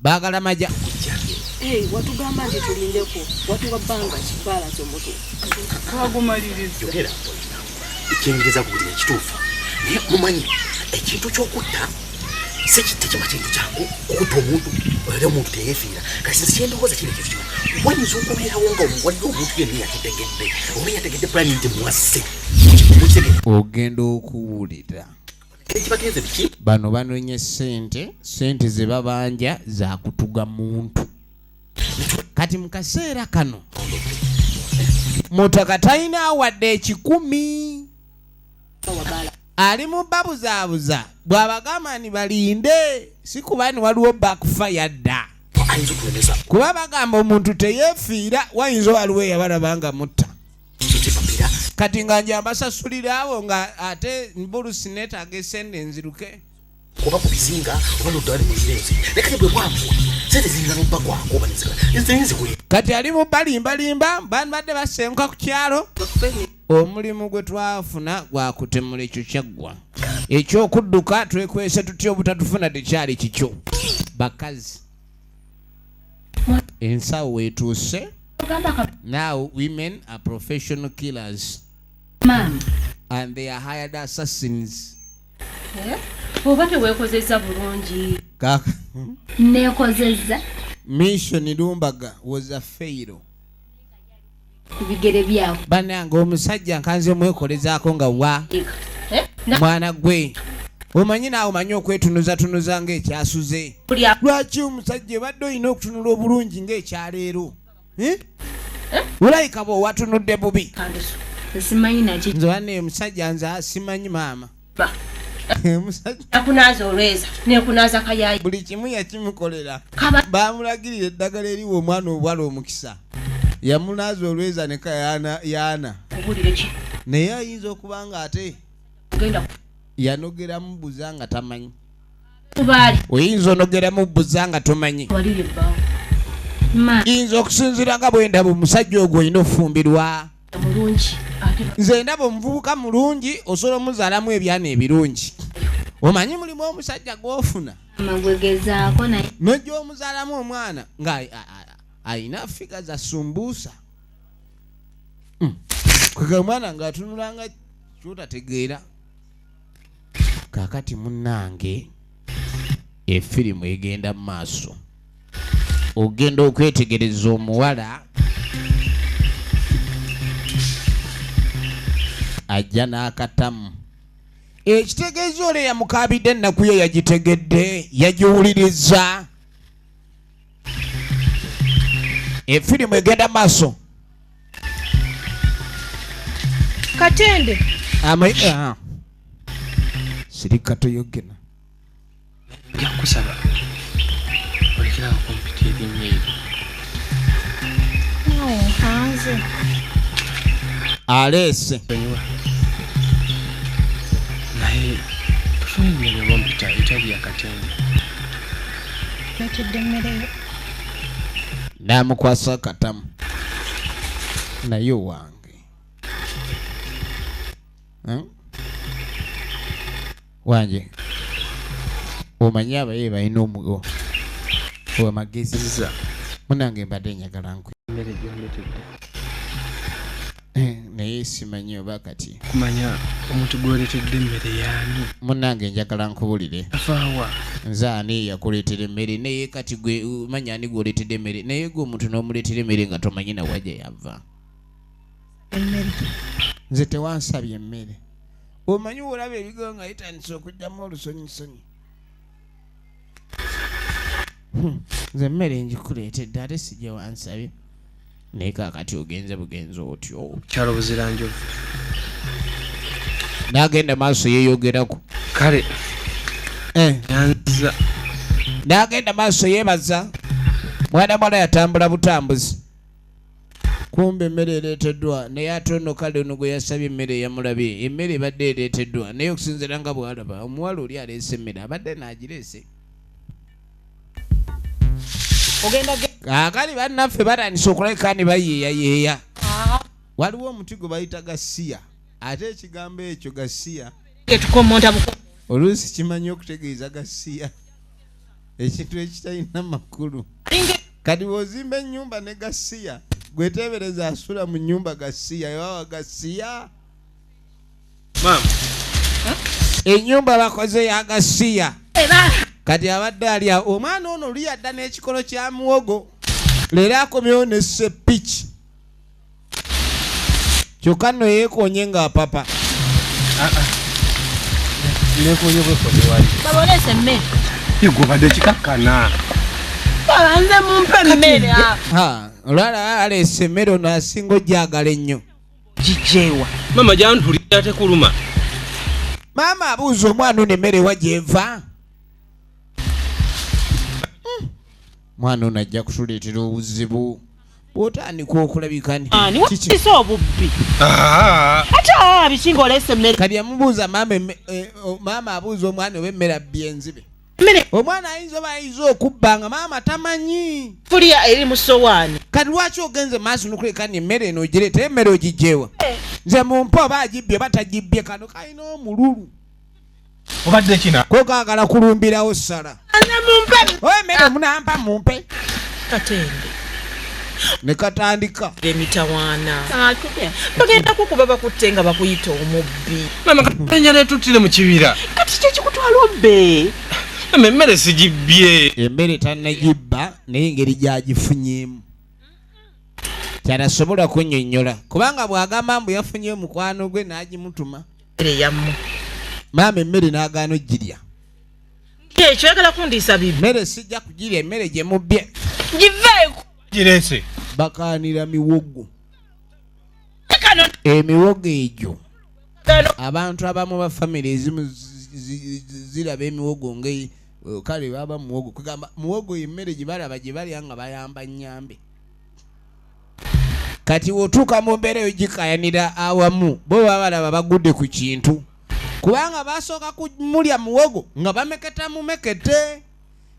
Baagala maja. Watugamba nti tulindeko, watuwa bbanga kibalansi omutu. Twagumaliriza. Yogera ekyengeza kuwulira ekituufu. Naye mumanyi ekintu ky'okutta si tekiba kintu kyangu okutta omuntu, era omuntu teyeefiira. Kati nze kyendowooza kino ekintu kimu, wayinza okubeerawo nga waliwo omuntu yenna yakitegedde oba yategedde pulaani nti mwasse. Ogenda okuwulira. Bano banonye ssente, ssente ze babanja za kutuga muntu. Kati mu kaseera kano Mutaka talina wadde 1,000. Ali mu babuzaabuza bw'abagamba ni balinde, si kuba ni waliwo bakufa yadda. Kuba bagamba omuntu teyeefiira, wayinza waliwo eyabalaba nga mutta. Kati nga nja mbasasulira awo nga ate mbulusi neetaaga essente nziruke. Oba ku bizinga oba ludda wali mu nsi. Naye kati bwe bwambuwa, ssente ziyinza n'obbagwako oba nezikula. Kati ali mu balimbalimba, bandibadde basenguka ku kyalo. Omulimu gwe twafuna gwa kutemula ekyo kyaggwa. Ekyokudduka twekwese tutya obutatufuna tekyali kikyo. Bakazi. Ensawo weetuuse. Now women are professional killers. And they are hired assassins. Oba teweekozezza bulungi. Neekozezza. Mission Lumbaga was a fail. Ku bigere byawo. Bannange omusajja nkanze mwekolezaako nga wa. Mwana gwe. Omanyi naawe omanyi okwetunuzatunuza ng'ekyasuze. Lwaki omusajja obadde olina okutunula obulungi ng'ekyaleero? Olabika bw'owatunudde bubi. Simanyi naki. Nze banne omusajja nze simanyi maama. Nakunaaza olweza, nekunaaza kayaayi. Buli kimu yakimukolera. Baamulagirira eddagala eriwa omwana obuwala omukisa. Yamunaaza olweza ne yaana. Naye ayinza okuba nga ate yanogeramu buza nga tamanyi. Oyinza onogeramu buza nga tomanyi. Yinza okusinziira nga bwe ndaba omusajja ogwo olina okufumbirwa. Nze ndaba omuvubuka mulungi osobola omuzaalamu ebyana ebirungi. Omanyi mulimu omusajja gw'ofuna. N'ojja omuzaalamu omwana nga alina figa za sumbuusa. Kwega omwana ng'atunula nga ky'otategeera. Kaakati munnange efirimu egenda mu maaso. Ogenda okwetegereza omuwala ajja n'akatamu. Ekitegeeza ole yamukaabidde ennaku ye yagitegedde, yagiwuliriza. Efirimu egenda maaso. Katende. Sirika toyogera. Nkusaba olekera okumpita erinnya eryo. Naawe nkanze. Aleese. Naye tufune erinnya lyoba etali yakatende. Leetedde emmere yo. N'amukwasa akatamu. Naye wange. Wanje. Omanyi abaye balina omugo. Amagezi. Munange mbadde njagala nkwe. Emmere gy'ondeetedde. Naye simanyi oba kati. Kumanya omuntu gw'oleetedde emmere y'ani? Munnange njagala nkubulire. Afaawa. Nze ani yakuleetera emmere naye kati gwe manya ani gw'oleetedde emmere naye gwe omuntu n'omuleetera emmere nga tomanyi na wa gye yava. Emmere. Nze tewansabye emmere. Omanyi olaba ebigo nga bitandise okujjamu olusonyisonyi. Nze emmere ngikuleetedde ate si gye wansabye. Naye kaakati ogenze bugenzi otyo. Kyalo Buziranjovu. N'agenda maaso yeeyogerako. Kale. Yanza. N'agenda maaso yeebaza. Mwana muwala yatambula butambuzi. Kumbe emmere ereeteddwa naye ate ono kale ono gwe yasabye emmere yamulabye. Emmere ebadde ereeteddwa naye okusinziira nga bw'alaba omuwala oli aleese emmere abadde n'agireese. Kaakali bannaffe batandise okulabika ne bayeeyayeeya. Waliwo omuti gwe bayita gasiya ate ekigambo ekyo gasiya oluusi kimanyi okutegeeza gasiya ekintu ekitalina makulu. Kati bw'ozimba ennyumba ne gasiya gweteebereza asula mu nnyumba gasiya ewawa gasiya. Maama. Ennyumba bakoze ya gasiya. Kati abadde ali awo omwana ono oli yadda n'ekikolo kya muwogo leero akomyewo ne ssepiki kyokka nno yeekoonye ng'apapa. Neekoonye bwekoonye wali. Baba oleese emmere. Ye gwe obadde kikakkana. Baba nze mumpe emmere. Olwala aleese emmere ono asinga ogyagala ennyo. Gigyewa. Maama gyantulira tekuluma. Maama abuuza omwana ono emmere wa gy'eva. Mwana ono ajja kutuleetera obuzibu bw'otandika okulabika nti obubbi. Ate biki ng'oleese emmere. Kati yamubuuza maama abuuza omwana oba emmere abbye enzibe. Omwana ayinza oba ayinza okubba nga maama tamanyi. Fuliya eri mu ssowaani. Kati lwaki ogenze maaso n'okuleka ni emmere eno ogireeta emmere ogiggyewa? Nze mumpe oba agibbye oba tagibbye kano kalina omululu. Obadde kina. Ko kaagala kulumbirawo ssala. Oba emmere munampa mumpe. Katende. Ne katandika. Emitawaana. Bagenda kukuba bakutte nga bakuyita omubbi. Maama katenya leetuttire mu kibira. Kati ki ekikutwala obbe? Maama emmere sigibbye. Emmere tannagibba naye engeri gy'agifunyeemu. Kyanasobola kunnyonnyola kubanga bw'agamba mbu yafunye mukwano gwe n'agimutuma. Emmere yammwe. Maama emmere n'agaana ogirya. Ekyo oyagala kundiisa bibi. Emmere sijja kugirya emmere gye mubbye. Giveeko. Gireese. Bakaanira miwogo. Emiwogo egyo. Abantu abamu ba famire ezimu ziraba emiwogo nga kale baba muwogo kugamba muwogo emmere gye balaba gye balya nga bayamba nnyambe. Kati w'otuuka mu mbeera eyo gikaayanira awamu bo baba balaba bagudde ku kintu. Kubanga basooka kumulya muwogo nga bameketa mumekete.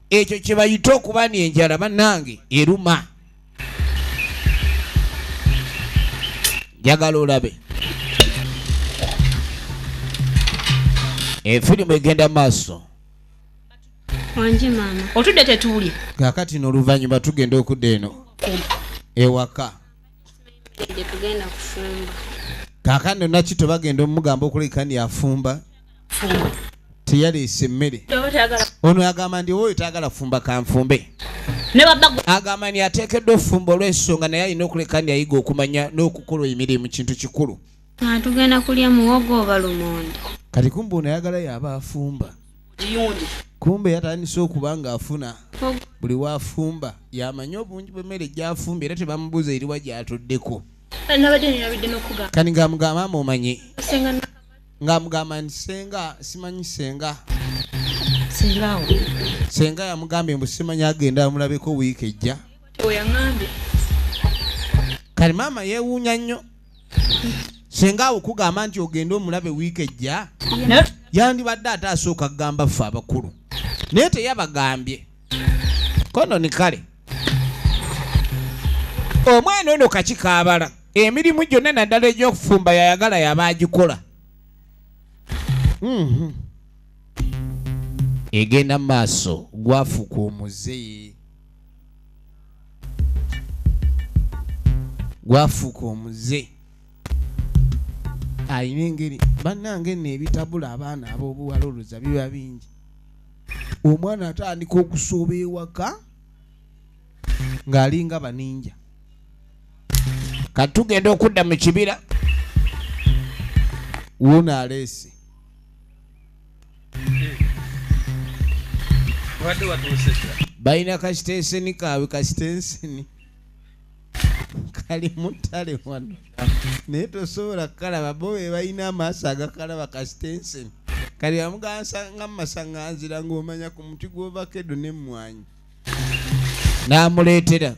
Ekyo kye bayita okuba n'enjala bannange eruma. Njagala olabe. Efirimu egenda maaso. Wangi maama. Otudde tetuulye. Kaakati n'oluvannyuma tugenda okudda eno ewaka. Tugenda kufumba. Kaakano nakito bagenda omugamba okuleka ni afumba. Teyaleese emmere. Ono agamba ndi oyo taagala fumba kanfumbe. Agamba nti ateekeddwa offumba olw'ensonga naye alina okuleka ndi ayiga okumanya n'okukola emirimu kintu kikulu. Tugenda kulya muwogo oba lumonde. Kati kumbe ono ayagala y'aba afumba. Kumbe yatandise okuba ng'afuna buli w'afumba y'amanyi obungi bw'emmere gy'afumba era tebamubuuza eriwa gy'atuddeko. Kati ng'amugamba maama omanyi. Ng'amugamba nti ssenga simanyi ssenga. Ssenga yamugambye mbu simanyi agenda amulabeko wiiki ejja. Kati maama yeewuunya nnyo. Senga awo kugamba nti ogende omulabe wiiki ejja, yandibadde ate asooka kugamba ffe abakulu, naye teyabagambye. Kono ni kale omwana ono kakikaabala emirimu gyonna naddala egy'okufumba yayagala yaba agikola. Egenda mu maaso gwafuuka omuze, gwafuuka omuze. Alina engeri bannange nno ebitabula abaana ab'obuwala olowooza biba bingi. Omwana atandika okusooba ewaka ng'alinga baninja. Kati tugenda okudda mu kibira, wuuno aleese. Balina kasitenseni kaabwe, kasitenseni kali mu ttale wano, naye tosobola kukalaba bo be balina amaaso agakalaba kasitenseni. Kali bamugansanga mu masaŋŋanzira ng'omanya ku muti gw'ovakedo n'emmwanyi n'amuleetera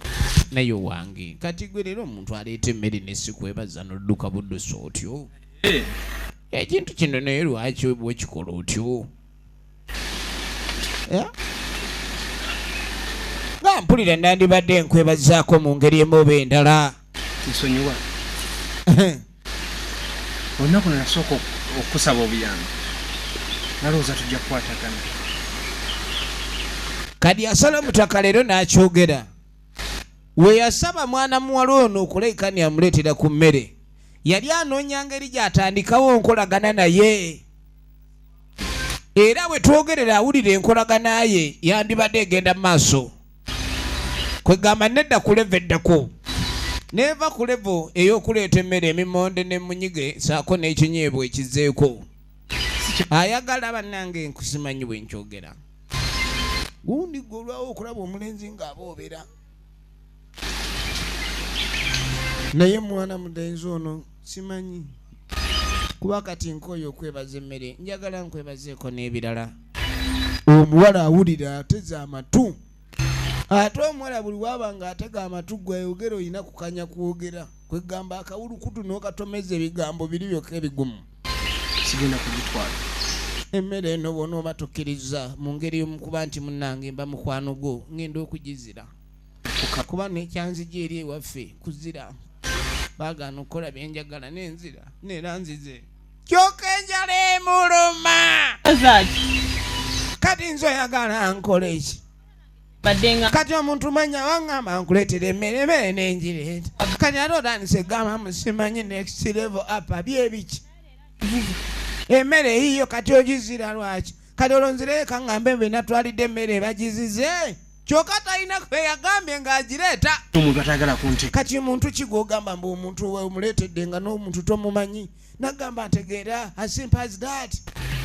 naye wange. Kati gwe leero omuntu aleeta emmere ne sikwebaza n'odduka buddusi otyo. Ekintu kino naye lwaki bwekikola otyo? Nga mpulira nandibadde nkwebazaako mu ngeri emu oba endala. Nsonyiwa. Olunaku lwe nasooka okusaba obuyambi, nalowooza tujja kukwatagana. Kati asala omutaka leero n'akyogera. We yasaba mwana muwala ono okulabika ni amuleetera ku mmere, yali anoonya ngeri gy'atandikawo nkolagana naye. Era bwe twogerera awulira enkolagana ye yandibadde egenda mu maaso. Kwegamba nedda ku levo eddako, neeva ku levo ey'okuleeta emmere emimonde n'emunyige ssaako n'ekinyeebwa ekizzeeko. Ayagala bannange nkusimanyi bwe nkyogera. Gundi gwe olwawo okulaba omulenzi ng'aboobera, naye mwana mulenzi ono simanyi kuba kati nkooye okwebaza emmere, njagala nkwebazeeko n'ebirala. Omuwala awulira ateze amatu, ate omuwala buli waaba ng'atega amatu gwayogera olina kukanya kwogera, kwegamba akawulukutu n'okatomeza ebigambo biri byokka ebigumu. Sigenda kugitwala emmere eno bw'onooba tokkiriza mu ngeri y'omukuba nti munnange mba mukwano gwo, ngenda okugizira kuba n'ekyanzija eri ewaffe kuzira. Baagaana okukola bye njagala n'enzira neera nzize, kyokka enjala emuluma. Kati nze oyagala nkole ki? Kati omuntu manya waŋŋamba nkuleetera emmere, emmere n'engireeta. Kati ate otandise egamba musimanyi next level up byebiki? Emmere eyiyo kati ogizira lwaki? Kati olwo nzireyo kaŋŋambe mbe natwalidde emmere bagizize. Kyokka talina kwe yagambye ng'agireeta. Omuntu atayagala kunte. Kati muntu ki gw'ogamba mbu omuntu omuleetedde nga n'omuntu tomumanyi? Nagamba ntegeera, as simple as that.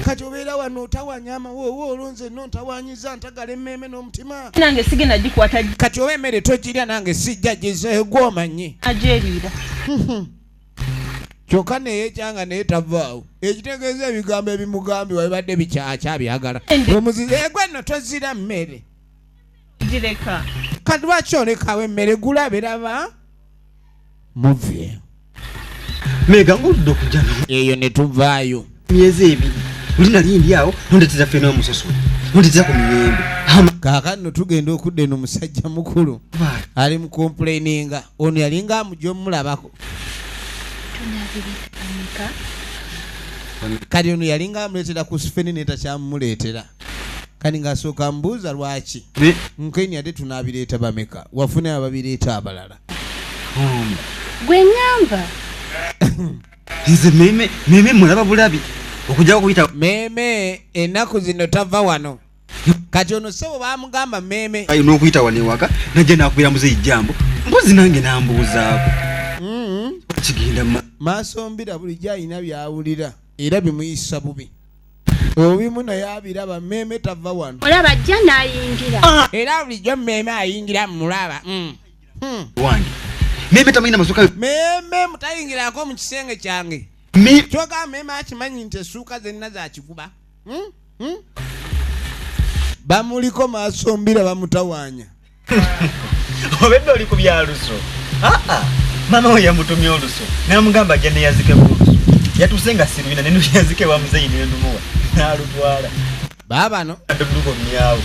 Kati obeera wano otawanya amawoowo olwo nze nno ntawanyiza ntagala emmeeme n'omutima. Nange sigenda gikwata. Kati oba emmere togirya nange sijja gizeeyo gw'omanyi. Agyeriira. Kyokka neyeekyanga naye tavaawo. Ekitegeeza ebigambo ebimugambibwa bibadde bikyakyabyagala. Omuzize egwe nno tozira mmere. Gireka. Kati lwaki olekawo emmere gulabe laba? Muve. Mega ng'oludde okujja eyo ne tuvaayo. Myezi ebiri luli nali ndi awo nondeetera ffene omusoso, nondeetera ku miyembe. Kaakano nno tugenda okudda eno musajja mukulu ali mu complaininga. Ono yalinga amujja omulabako. Kati ono yalinga amuleetera ku ffene ne takyamuleetera. Kati ng'asooka mbuuza lwaki nkeni ate tunaabireeta bameka, wafune ababireeta abalala. Gwe ŋŋamba. Nze meeme, meeme mulaba bulabi okujja okuyita meeme ennaku zino tava wano. Kati ono ssebo baamugamba meeme. Ayi n'okuyita wano ewaka najja n'akubira muzeeyi jambo, mpozi nange n'ambuuzaako. Kigenda maaso mbira bulijjo alina by'awulira era bimuyisa bubi. Obimu naye abiraba meeme tava wano. Olaba ajja n'ayingira. Era bulijjo meeme ayingira mulaba. Wange. Meeme tamanyina masuka. Meeme mutayingirako mu kisenge kyange. Kyokka meeme akimanyi nti essuuka zenna za kikuba. Bamuliko maaso mbira bamutawaanya. Obedde oli ku bya luso. Maama we yamutumye oluso n'amugamba ajja neyazike ku luso. Yatuse nga sirwina nenuyazike wa muzeyi nendumuwa nalutwala. Baba no ndukomyawo.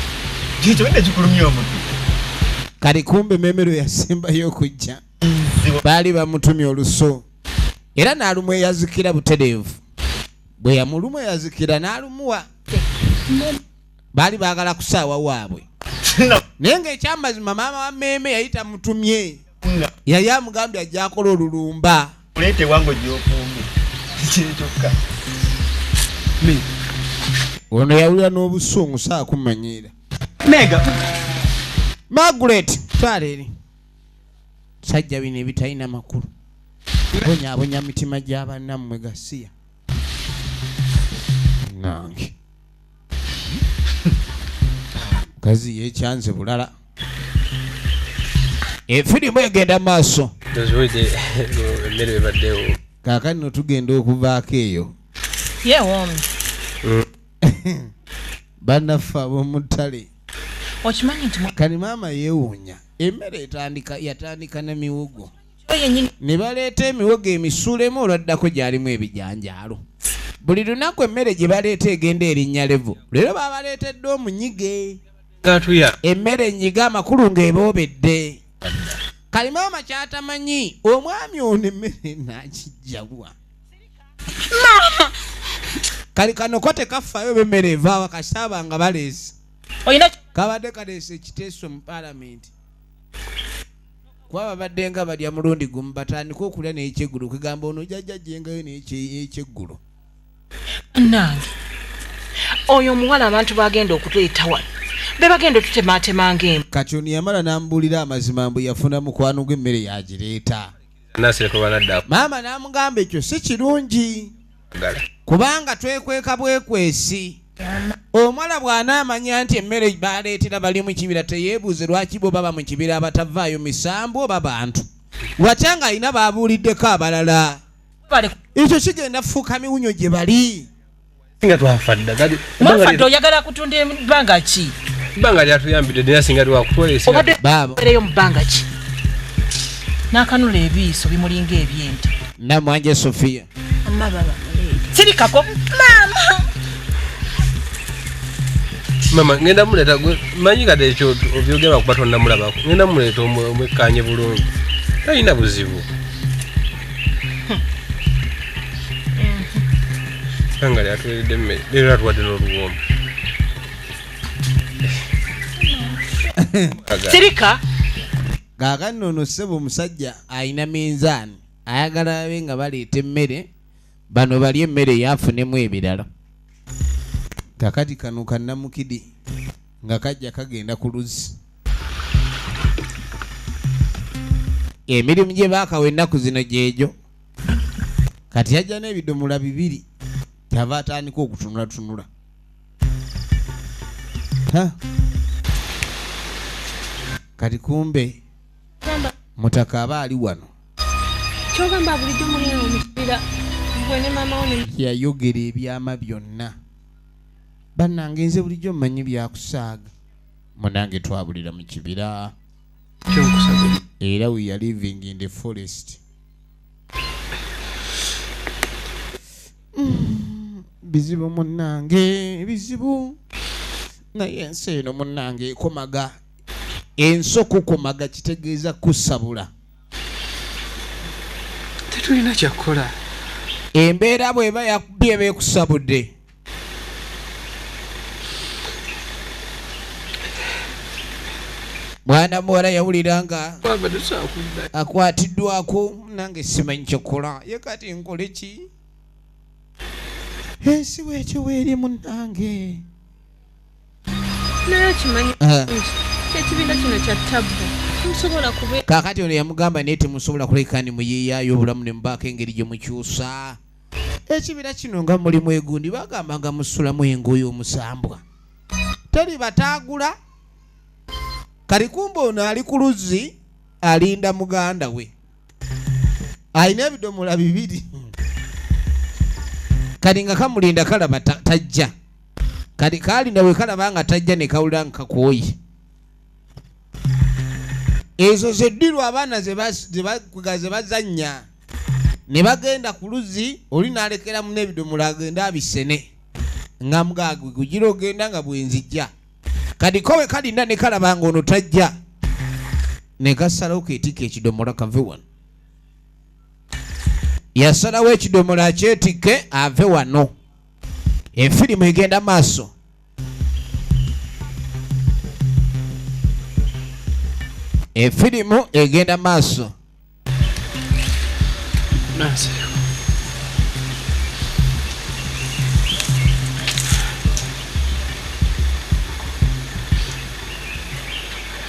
Kicho wenda kikulumya omuntu. Kali kumbe memero yasembayo okujja. Baali bamutumye oluso. Era n'alumwe yazikira butereevu. Bwe yamulumwe yazikira n'alumuwa. Baali baagala kusaawa waabwe. Naye ng'ekyamazima maama wa Mmeeme yali tamutumye. Yali amugambye ajja akola olulumba. Oleete wango gy'ofumbye. Kiri kyokka. Ono yawulira n'obusungu saakumanyiira. Mega. Margaret, twala eri. Sajja bino ebitalina makulu. Bonyaabonya mitima gy'abannammwe gasiya. Nange. Mukazi yeekyanze bulala. Efirimu egenda maaso. Kaakati nno tugenda okuvaako eyo. Yeewoomi. Bannaffe ab'omu ttale. Okimanyi nti kati maama yeewuunya. Emmere yatandika na miwogo. Ne baleeta emiwogo emisulemu olwaddako gyalimu ebijanjaalo. Buli lunaku emmere gye baleeta egenda erinnya levo. Leero babaleetedde omunyige. Emmere ennyiga amakulu ng'eboobedde. Kali maama ky'atamanyi omwami ono emmere n'akijjabwa. Kali kano ko tekafaayo b'emmere evaawa kasaba nga baleese. Kabadde kaleese ekiteeso mu paalamenti. Kuba babadde nga balya mulundi gumu batandika okulya n'ekyeggulo kugamba ono jjajja gyengayo n'ekyeggulo. Nange oyo omuwala abantu bagenda okuleeta wano be bagenda otutematema ng'embwa. Kati ono yamala n'amubuulira amazima mbu yafuna mukwano gw'emmere yagireeta. Maama n'amugamba ekyo si kirungi kubanga twekweka bwekwesi. Omuwala bw'anaamanya nti emmere baleetera bali mu kibira teyeebuuze lwaki bo baba mu kibira abatavaayo misambu oba bantu. Watya ng'alina baabuuliddeko abalala. Ekyo kigenda kufuuka miwunyo gye bali. Singa twafa dda. Mwafadde oyagala kutunda ebbanga ki? Ebbanga lyatuyambidde naye singa twakukola. Obadde obeereyo mu bbanga ki? N'akanula ebiiso bimulinga eby'ente. Namwanje Sophia. Amma baba muleete. Sirikako. Maama. Mama ngenda muleeta gwe manyi kati ekyo obyogera kuba tonnamulabako. Ngenda muleeta omwekkaanye bulungi. Talina buzibu. Ebbanga lyatuweeredde emmere leero atuwadde n'oluwombo. Sirika. Kaakano ono ssebo omusajja alina minzaani ayagala babe nga baleeta emmere bano balye emmere yafunemu ebirala. Kakati kano kannamukidi nga kajja kagenda ku luzzi. Emirimu gye baakawa ennaku zino gyegyo. Kati yajja n'ebidomola bibiri kyava atandika okutunulatunula. Kati kumbe mutaka aba ali wano. Kyogamba bulijjo muli awo mu kibira gwe ne maama wo ne yayogera ebyama byonna. Bannange nze bulijjo mmanyi byakusaaga. Munnange twabulira mu kibira. Era we are living in the forest. Bizibu munnange, bizibu. Naye ensi eno munnange ekomaga. Ensi okukomaga kitegeeza kusabula. Tetulina kyakukola. Embeera bw'eba yakubye beekusabudde. Mwana muwala yawulira nga akwatiddwako nange simanyi kyokukola. Ye kati nkole ki? Ensi bw'etyo bw'eri munnange. Naye okimanyi ekibiina kino kya ttabbu. Musobola kube. Kaakati ono yamugamba naye temusobola kuleka ni muyiiyaayo obulamu ne mubaako engeri gye mukyusa. Ekibira kino nga mulimu egundi bagamba nga musulamu engoye omusambwa. Teri bataagula. Kali kumbe ono ali ku luzzi alinda muganda we. Alina ebidomola bibiri. Kali nga kamulinda kalaba tajja. Kali kalinda we kalaba nga tajja ne kawulira nga kakooye. Ezo zeddirwa abaana ze bazannya. Ne bagenda ku luzzi, oli n'alekeramu n'ebidomola agenda abisene. Nga mugagwe kugira ogenda nga bwenzijja. Kati kowe kalinda ne kalaba ng'ono tajja. Ne kasalawo keetikka ekidomola kave wano. Yasalawo ekidomola akyetikke ave wano. Efirimu egenda maaso. Efirimu egenda maaso.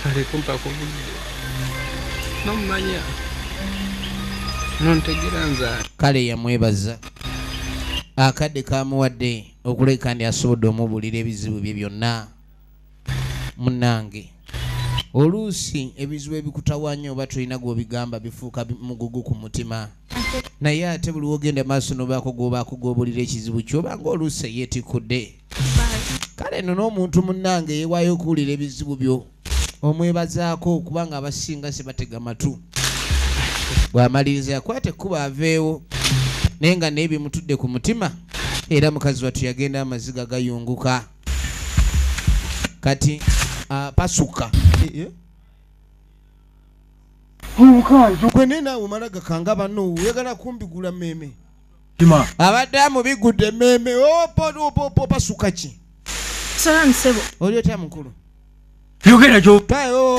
Alikumpa kubudde nomumanya nontegera nzaali. Kale yamwebaza akadde kamuwadde okuleka ndi asobodde omubuulira ebizibu bye byonna. Munnange oluusi ebizibu ebikutawaanya oba tolina gw'obigamba bifuuka mugugu ku mutima, naye ate buli w'ogenda maaso n'obaako gw'obaako gw'obuulira ekizibu kyo obanga oluusi eyeetikudde. Kale nno n'omuntu munnange yeewaayo okuwulira ebizibu byo omwebazaako kubanga abasinga sebatega matu. Bw'amaliriza yakwata ekkubo aveewo, naye nga naye bimutudde ku mutima, era mukazi wattu yagenda amaziga gayunguka. Kati pasuka gwe naye naawe omala gakanga banno oyagala kumbigula mmeeme. Abadde amubigudde emmeeme pasuka ki? Salamu ssebo. Oli otya mukulu? Yogera gyo.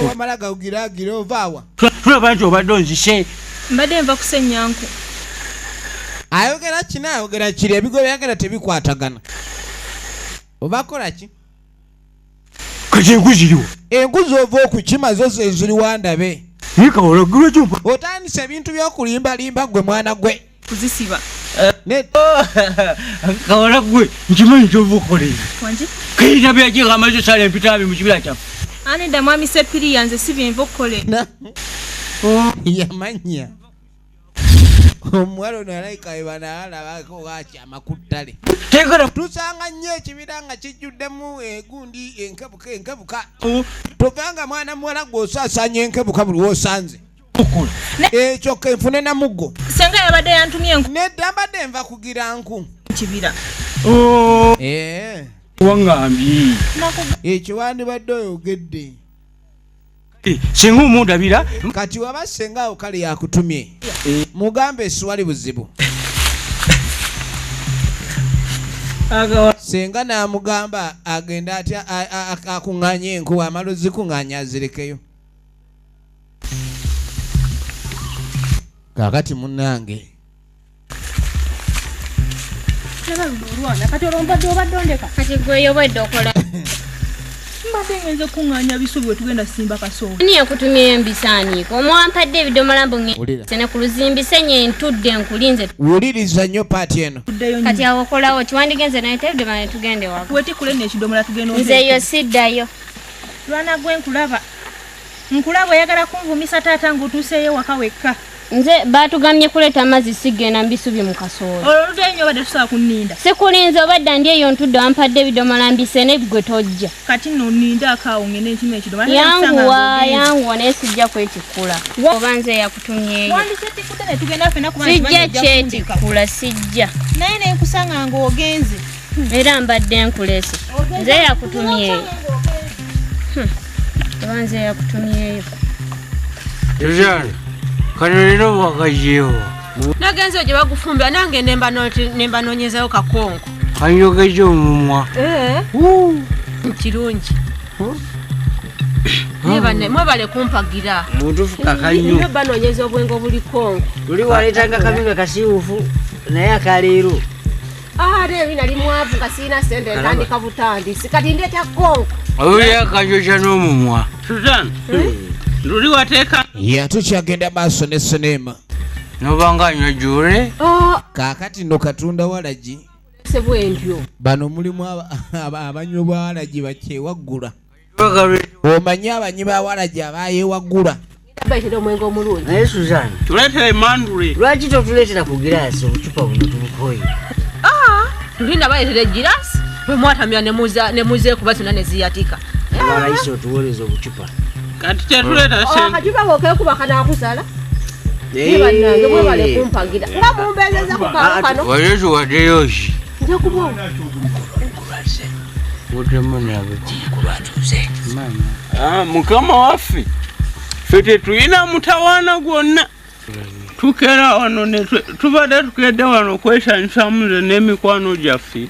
Wamala gawugiraagira ovaawa. Tulaba nti obadde onzise. Mbadde nva kusenya nku. Ayogera kino ayogera kiri, ebigo byagala tebikwatagana. Obakola ki? Kati enku ziriwo. Enku z'ova okukima zo ze ziri wandabe. Naye Kawala gwe lwaki ompa? Otandise ebintu by'okulimbalimba gwe mwana gwe. Kuzisiba. Kawala gwe nkimanyi ky'ova okukola ebyo. Wangi? Kayita byakika amazzi osala empitaabi mu kibira kyaffe. Anedda mwami Ssepiriya nze si bye nva okukola. Yamanya. Omuwala ono alayika we banaalabako wakyama ku ttale. Tusanga nnyo ekibira nga kijjuddemu egundi enkebuka enkebuka. Tovanga mwana muwala gw'osaasaanya enkebuka buli w'osanze. Ekyo ke nfune na muggo. Ssenga yabadde yantumye enku. Nedda mbadde nva kugira nku. Kibira. Wangambye. Ekyo wandibadde oyogedde. Singa omundabira. Kati waba ssenga awo kale yakutumye. Mugambe siwali buzibu. Ssenga n'amugamba agenda atya akuŋŋaanye enku amala ozikuŋŋaanya azirekeyo. Kaakati munnange. Laba luno olwana kati olwo mbadde obadde ondeka. Kati gwe yobadde okola. Mbadde ngenze kuŋŋaanya bisubi we tugenda simba kasooli. Ani yakutumye embisaaniiko? Omwampadde ebidomola mbu ngende ku luzimbi senye ntudde nkulinze. Wuliriza nnyo paati eno. Kati awo okolawo ki? Wandigenze naye ebidomola ne tugenda ewaka. Wetikule nno ekidomola tugenda Nze yo siddayo. Lwana gwe nkulaba. Nkulaba oyagala kunvumisa taata ng'otuuseeyo ewaka wekka. Nze baatugamye kuleeta amazzi sigenda mbisubi mu kasooli. Olwo oluddayo nnyo obadde tusobola kunninda. Sikulinze obadde ndi eyo ntudde wampadde ebidomola mbisene gwe tojja. Kati nno nninde akaawo ngende nkime ekidomola. Yanguwa yanguwa naye sijja kwetikkula. Oba nze yakutumyeyo. Wandikyetikudde ne tugenda ffenna kubanga Sijja nkimanyi ojja kundeka. kyetikkula sijja. Naye ne nkusanga ng'ogenze. Era mbadde nkulese. Nze yakutumyeyo. Oba nze yakutumyeyo. Suzanne. Kano leero wakaggyewo. Nagenze gye bagufumbira nange ne mbanoonyezayo kakonko. Kanjogedde omumwa. Kirungi. Mwebale kumpagira. Mutuufu kakanyo. Nno banoonyeza obwenge obuli konko. Luli waleetanga kabi nga kasiiwuufu naye akaleero. Ate eri nali mwavu nga sirina ssente ntandika butandisi kati ndeeta konko. Owulira akanjokya n'omumwa. Suzanne. Luli wateeka. Yatukyagenda maaso ne sinema. Nobanga anywa jure. Kaakati nno katunda walagi. Bano mulimu abanywi ba walagi bakyewaggula. Omanyi abanywi ba walagi abayewaggula. Naye Suzanne. Tuleetera emandule. Lwaki totuleetera ku giraasi obucupa buno tubukoye? Tulinda baleetera egiraasi bwe mwatamira ne muzeekuba zonna ne ziyatika. Abalayisi otuweereza obucupa. Kati kyetuleeta ssente. Akacupa bw'okeekuba kanaakusala. Naye bannange mwebale kumpagira. Nga mumbeezezza ku kaalo kano. Waleetu waddeyo ki? Nja kuba. Mutemu nabe. Kulwatuuse. Ah, mukama waffe. Ffe tetulina mutawaana gwonna. Tukera wano ne tubadde tukedde wano kwesanyusamu nze n'emikwano gyaffe.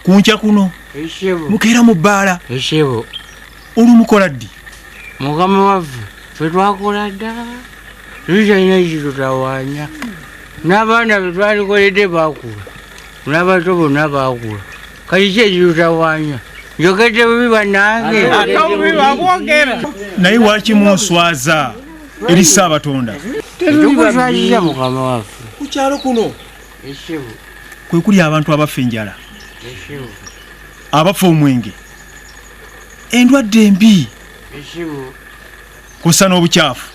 Kunkya kuno. Mukeera mu bbaala. Esebo. Olumukola ddi? Mukama waffe ffe twakola dda. Tukyalina kitutawaanya. N'abaana be twalikoledde baakula. N'abato bonna baakula. Kati ki ekitutawaanya? Njogedde bubi bannange. Ate obubi babwogera. Naye lwaki munswaza eri Ssaabatonda? Tetukuswaziza mukama waffe. Ku kyalo kuno kwe kuli abantu abafa enjala, abafa omwenge, endwadde embi, kw'ossa n'obukyafu.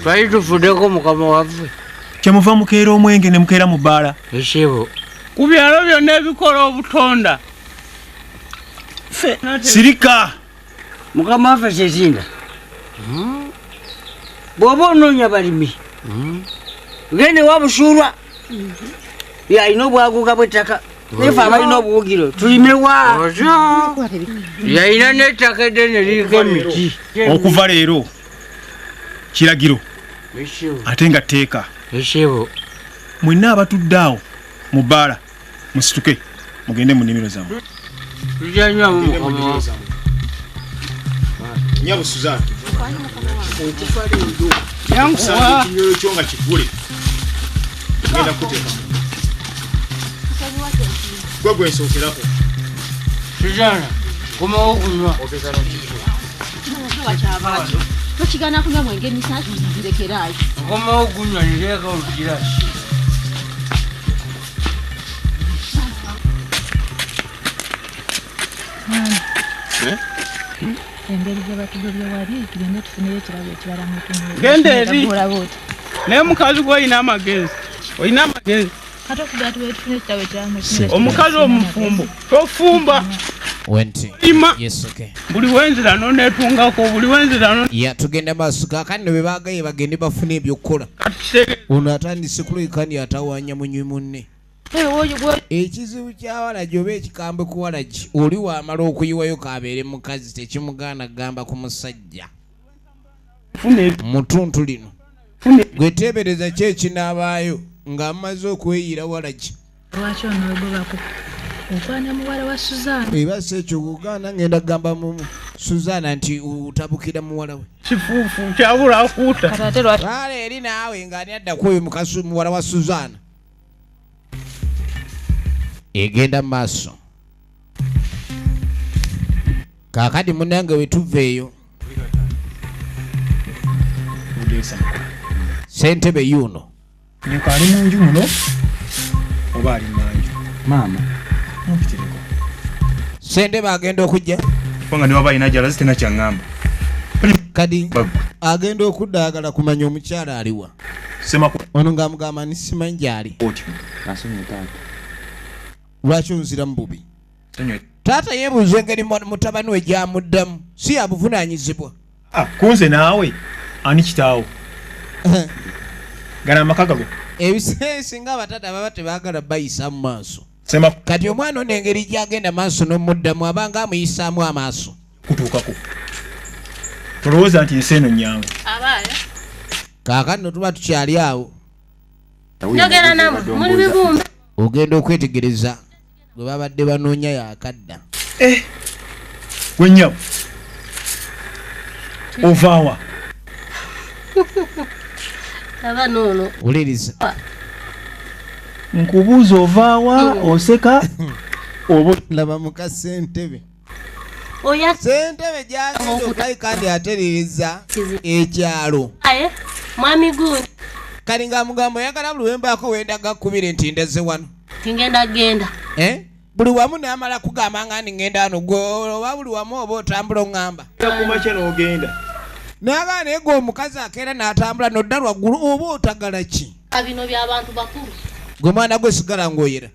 Twali tufuddeko mukama waffe. Kyemuva mukeera omwenge ne mukeera mu bbaala. Ku byalo byonna ebikola obutonda. Sirika! Mukama waffe Ssezinda, bw'oba onoonya balimi, genda ewa Busuulwa, alina obwaguuga bw'ettaka, naye ffe abalina obuwugiro tulime wa? Yalina n'ettaka eddene liriko emiti. Okuva leero kiragiro ate nga tteeka. Mwenna abatudde awo mu bbaala musituke mugende mu nnimiro zammwe. Tujanywamu mukama waffe. Nnyabo Suzanne, okufa leero kusanga ekinywero kyo nga kigule, ngenda kuteeka gwe gwe nsookerako. Suzanne, komawo okunywa. Tokigaana kunywa mwenge emisaasi nzirekeraayo. Nkomawo okunywa nteeka olugiraasi. Engeri gye batugobye wali tugende tufuneyo ekirabo ekirala mutunywe. Genda eri. Naye mukazi gwe olina amagezi. Olina amagezi. Kati okugira tugende tufune ekirabo ekirala mutunywe. Omukazi omufumbo tofumba. Wenti. Lima. Yes, okay. Buli wenzira n'oneetungako, buli wenzira no. Ya tugenda maaso kaakati ne bwe baagaye bagende bafune ebyokukola. Ono atandise kulabika atawaanya munywi munne. Ekizibu kya walagi oba ekikambwe ku walagi, oli wamala okuyiwayo kabeere mukazi tekimugaana kugamba ku musajja. Mutuntu lino. Gwe teebereza ki ekinaabaayo ng'amaze okweyira walagi. Lwaki onoogobako? Okwana muwala wa Suzanna. Eba si ekyo kugaana ngenda kugamba mu Suzanna nti otabukira muwala we. Kifuufu kyabula akuuta. Kale eri naawe ng'ani adda ku oyo mukazi muwala wa Suzanna. Egenda maaso. Kaakati munnange we tuva eyo. Ssentebe yuno. Nnyoko ali mu nju muno oba ali mmanju? Maama, mumpitireko. Ssentebe agenda okujja. Kubanga ne waba alina gy'alaze tena kyaŋŋamba. Kadi agenda okudda ayagala kumanya omukyala aliwa. Ono ng'amugamba nti simanyi gy'ali. Asonyiwe taata. Lwaki onziramu bubi? Taata yeebuuza engeri mutabani we gy'amuddamu si yabuvunaanyizibwa. Kunze naawe ani kitaawo? Gano amaka gago. Ebiseera singa abataata baba tebaagala bayisa mu maaso. Kati omwana ono engeri gy'agenda maaso n'omuddamu abanga amuyisaamu amaaso. Kutuukako. Tolowooza nti ensi eno nnyangu. Kaakati nno tuba tukyali awo. Njogera nammwe muli bibumbe. Ogenda okwetegereza gwe babadde banoonya yakadda. Gwe nnyabo ovaawa? Aba noono. Wuliriza. Nkubuuza ovaawa oseka oba laba muka ssentebe. Oya ssentebe gy'agenda okayi kandi atereereza ekyalo. Aye mwami gundi. Kali ng'amugamba oyagala buli wembaako wendaga kkubire nti ndeze wano. Tingenda genda. Buli wamu n'amala kugamba nga ndi ngenda wano gwe oba buli wamu oba otambula oŋŋamba. Kumakya n'ogenda. N'agaana naye gwe omukazi akeera n'atambula n'odda lwaggulu oba otagala ki? Bino by'abantu bakulu. Gwe mwana gwe sigala ng'oyera.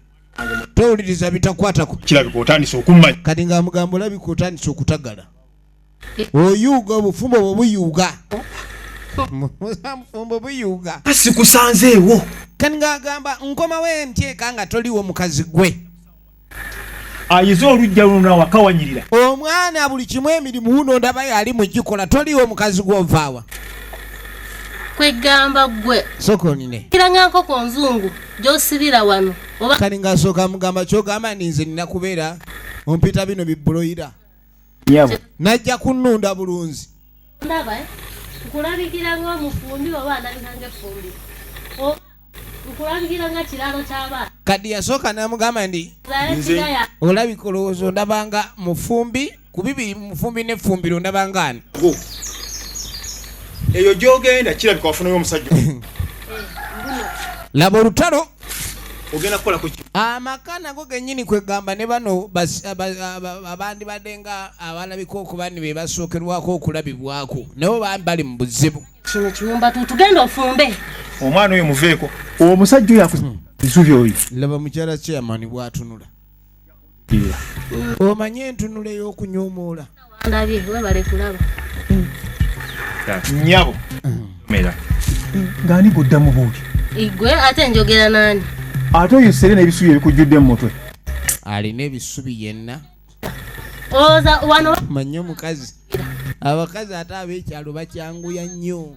Towuliriza bitakwatako. Kirabika otandise okummanya. Kati ng'amugamba olabika otandise okutagala. Oyuuga obufumbo bwe buyuuga. Mufumbo buyuga. Sikusanzeewo. Kani ng'agamba nkomawo enteeka nga toliwo mukazi gwe. Ayize olujja luno wakawanyirira. Omwana buli kimu emirimu wuno ndaba yali mugikola toliwo mukazi gw'ovaawa. Kwegamba gwe. Sokonine. Kiranga nkoko nzungu gy'osibira wano. Oba kani ng'asooka mugamba ky'ogamba nti nze nina kubeera ompita bino bibuloyira. Nyabo. Najja kunnunda bulunzi. Ndaba nkulabikira ng'omufumbi oba alabika ng'effumbi. Nkulabikira nga kiralo ky'abaana. Kadi yasooka n'amugamba nti olabika olowooza ondabanga mufumbi ku bibiri mufumbi n'effumbiro ondabanga ani? Eyo gy'ogenda kirabika wafunayo omusajja. Laba olutalo. Ogenda kukola ku ki? Amaka nago gennyini kwegamba ne bano abandi badde nga abalabika okuba ni be basookerwako okulabibwako nabo bali mu buzibu. Kino kiwumba tugenda ofumbe. Omwana oyo muveeko. Omusajja oyo akuzubi oyo. Laba mukyala chairman bw'atunula. Omanye entunula ey'okunyoomoola. Ndabye webale kulaba. Nnyabo. Mera. Ng'ani goddamu bw'otyo? Igwe ate njogera nani? Ate oyo sere n'ebisubi ebikujjudde mu mutwe. Alina ebisubi yenna. Oza wano. Manye omukazi. Abakazi ate ab'ekyalo bakyanguya nnyo.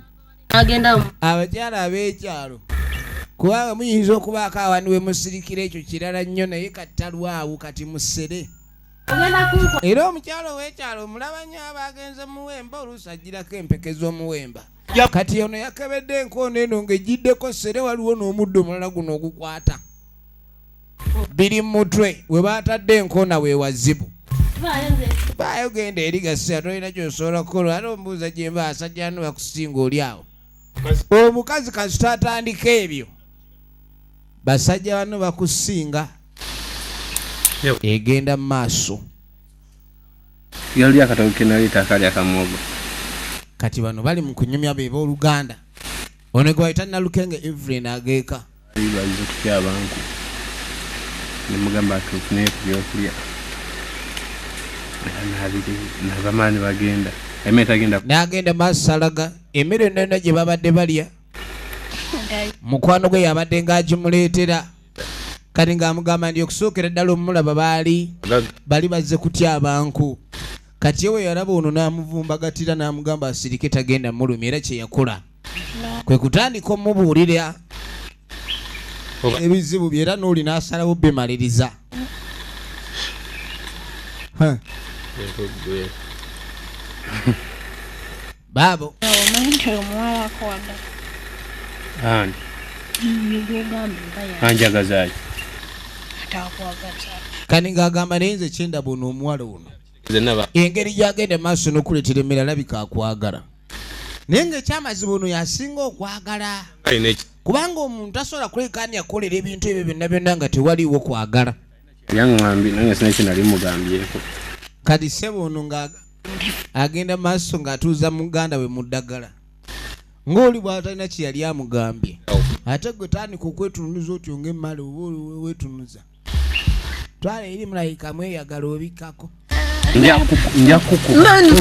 Agenda. Abakyala ab'ekyalo. Kubanga muyinza okubaako awantu we musirikira ekyo kirala nnyo naye kattalwawo kati musere. Era omukyalo ow'ekyalo omulaba nnyo aba agenze muwemba oluusi agirako empeke z'omuwemba. Kati ono yakebedde enkoona eno ng'egiddeko sere waliwo n'omuddo omulala guno ogukwata. Biri mu mutwe we baatadde enkoona we wazibu. Baayo genda eri gaseera tolina ky'osobola kukola ate ombuuza gye mba asajja ano bakusinga oli awo. Omukazi kasita atandika ebyo basajja bano bakusinga. Egenda mu maaso. Yali akatooke naleeta akali akamuwogo. Kati bano bali mu kunyumya be b'oluganda. Ono gwe bayita Nalukenge Evelyn ageeka. Bayize okutya abantu. Ne mugamba tufune ku byokulya. Nabamaani bagenda. Emmere tagenda. N'agenda maasalaga emmere yonna gye babadde balya. Mukwano gwe yabadde ng'agimuleetera. Kati ng'amugamba nti okusookera ddala omulaba baali bali bazze kutya abantu. Kati we yalaba ono n'amuvumbagatira n'amugamba asirike tagenda mulumya era kye yakola. Kwe kutandika omubuulira ebizibu bye era n'oli n'asalawo bimaliriza. Baabo. Ani? Anjagazaaki? Kani ng'agamba naye nze kyendaba ono omuwala ono. Engeri gy'agenda maaso n'okuleetera emmere alabika akwagala. Naye ng'ekyamazima ono yasinga okwagala. Kubanga omuntu tasobola kulekaani akolera ebintu ebyo byonna byonna nga tewaliiwo kwagala. Yaŋŋambye nange sina kye nali mugambyeko. Kati ssebo ono nga agenda maaso ng'atuuza muganda we mu ddagala. Ng'oli bw'atalina kye yali amugambye. Ate gwe tandika okwetunuza otyo ng'emmale oba weetunuza. Twala eri mulayika mweyagala obikkako. Nja kuku.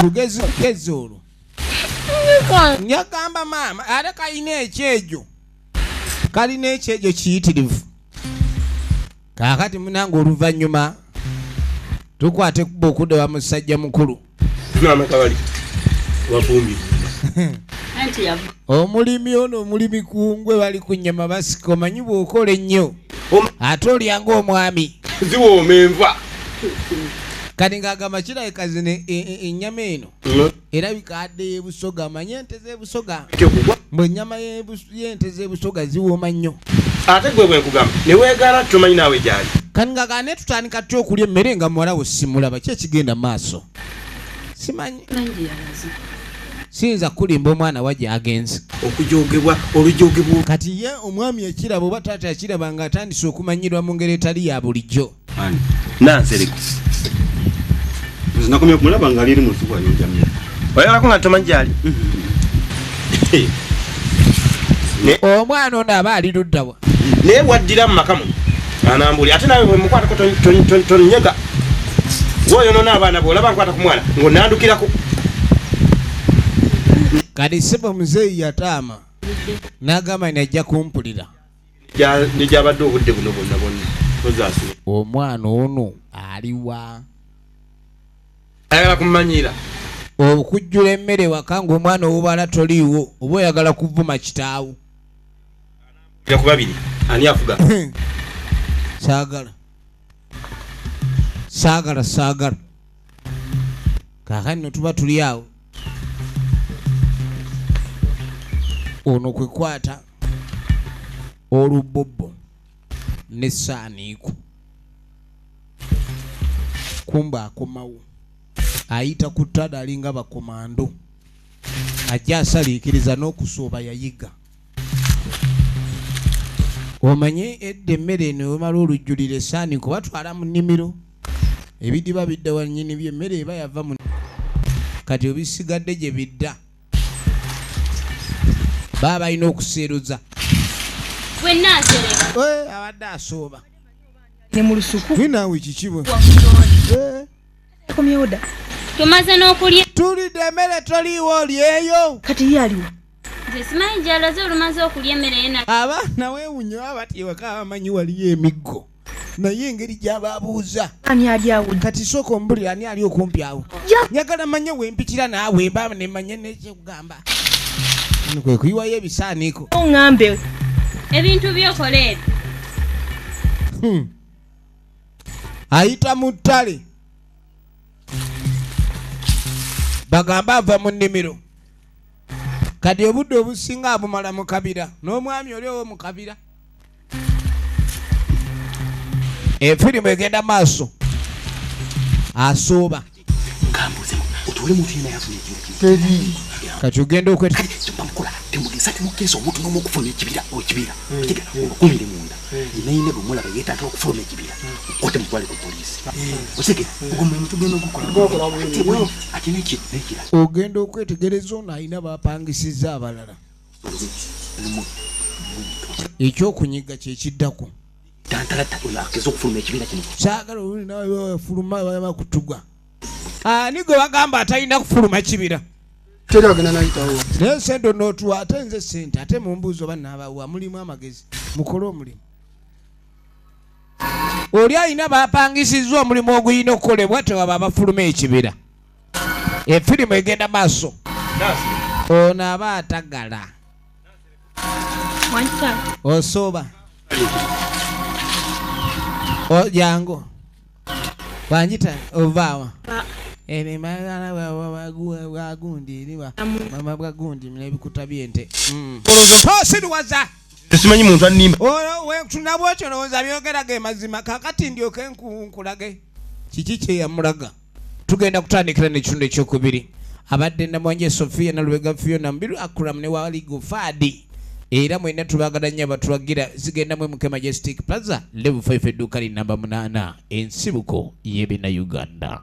Olugezi gezi olwo. Njagamba maama ate kalina ekyejo. Kalina ekyejo kiyitirivu. Kaakati munange oluvannyuma tukwate ekkubo okudda wa musajja mukulu. Omulimi ono omulimi kungwe bali ku nnyama basika omanyi bw'okola ennyo ate olya ng'omwami. Ziwooma enva. Kati ng'agamba kirabika zino ennyama eno erabika adde y'ebusoga amanye ente z'ebusoga mbwe ennyama y'ente z'ebusoga ziwooma nnyo. Ate gwe bwe nkugamba ne weegaana tomanyi naawe gy'ali. Kati ng'agamba naye tutandika tutya okulya emmere nga muwala wo simulaba ki ekigenda mu maaso? Simanyi. Siyinza kulimba omwana wa gy'agenze. Okujogebwa olujogebwa. Kati ye omwami yakiraba oba taata yakiraba ng'atandise okumanyirwa mu ngeri etali ya bulijjo. Ani? Nansereko. Nze nakomye okumulaba ng'ali eri mu lusuku ayonja mmere. Oyagalako nga tomanyi gy'ali? Omwana ono aba ali ludda wa? Naye bw'addira mu maka muno anambuli ate naawe bwe mukwatako tonyega. Gw'oyonoona abaana bw'olaba nkwata ku mwana ng'onandukirako. Kati sebo muzeeyi yataama n'agamba nti ajja kumpulira. Negyabadde obudde buno bwonna bwonna tozaasula. Omwana ono aliwa? Ayagala kummanyiira. Okujjula emmere waka ng'omwana ow'obala toliiwo oba oyagala kuvuma kitaawo. Ku babiri ani afuga? Saagala. Saagala saagala. Kaakati nno tuba tuli awo. Ono kwe kwata olubobbo n'essaaniiko. Kumba akomawo. Ayita ku ttale alinga bakomando. Ajja asaliikiriza n'okusooba yayiga. Omanye edda emmere eno wemala olujjulira essaaniiko batwala mu nnimiro. Ebidiba bidda wannyini by'emmere eba yava mu kati ebisigadde gye bidda. Baba balina okuseeruza. Abadde asooba. Ne mu lusuku. Naawe kiki bwe? Komyewo dda. Tumaze n'okulya. Tulidde emmere toliiwo olyeyo. Kati ye aliwo. Nze simanyi gy'alaze olumaze okulya emmere ye na. Abaana weewuunye baba bati ewaka bamanyi waliyo emiggo. Naye engeri gy'ababuuza. Ani ali awo? Kati sooka ombulire ani ali okumpi awo. Njagala manye wempitira naawe mba ne manye n'ekyokugamba. Kwe kuyiwayo ebisaaniiko. Oŋŋambe. Ebintu by'okola ebyo. Ayita mu ttale. Bagamba ava mu nnimiro. Kati obudde obusinga abumala mu kabira n'omwami oli ow'omu kabira. Efirimu egenda maaso. Asooba. Kati ogenda okweta. Temugeza temukkiriza omuntu n'omu okufuluma ekibira ekibira. Omukumire munda. Yenna bwe mulaba yeetaaga okufuluma ekibira. Ote mutwale ku poliisi. Otegera ogwo mulimu tugenda ogukola. Ate n'ekirala. Ogenda okwetegereza ono alina bapangisizza abalala. Ekyokunyiga kye kiddako. Tantalata oyo akeza okufuluma ekibira kino. Saagala oluli nawe wafuluma bakutuga. Ani gwe bagamba atalina kufuluma kibira? Teri agenda nayitawo. Naye ssente onootuwa ate nze ssente ate mumbuuza oba naabawa mulimu amagezi mukole omulimu. Oli alina bapangisizza omulimu ogulina okukolebwa tewaba abafuluma ekibira. Efirimu egenda maaso. Ono aba atagala. Osooba. Jangu. Wanjita ovaawa. Gundi n'ebikuta by'ente. Toosiruwaza. Simanyi muntu annimba. Tunabwekyo olowooza byogera ge mazima kaakati ndyoke nkulage. Kiki kye yamulaga? Tugenda kutandikira n'ekitundu ekyokubiri. Abadde Namwanje Sophia Nalubega Fiona Mbiru Akram ne Waligo Fadi. Era mwenna tubaagala nnyo abatulagira zigenda mu MK Majestic Plaza level 5 edduuka li namba 8 ensibuko y'ebina Uganda.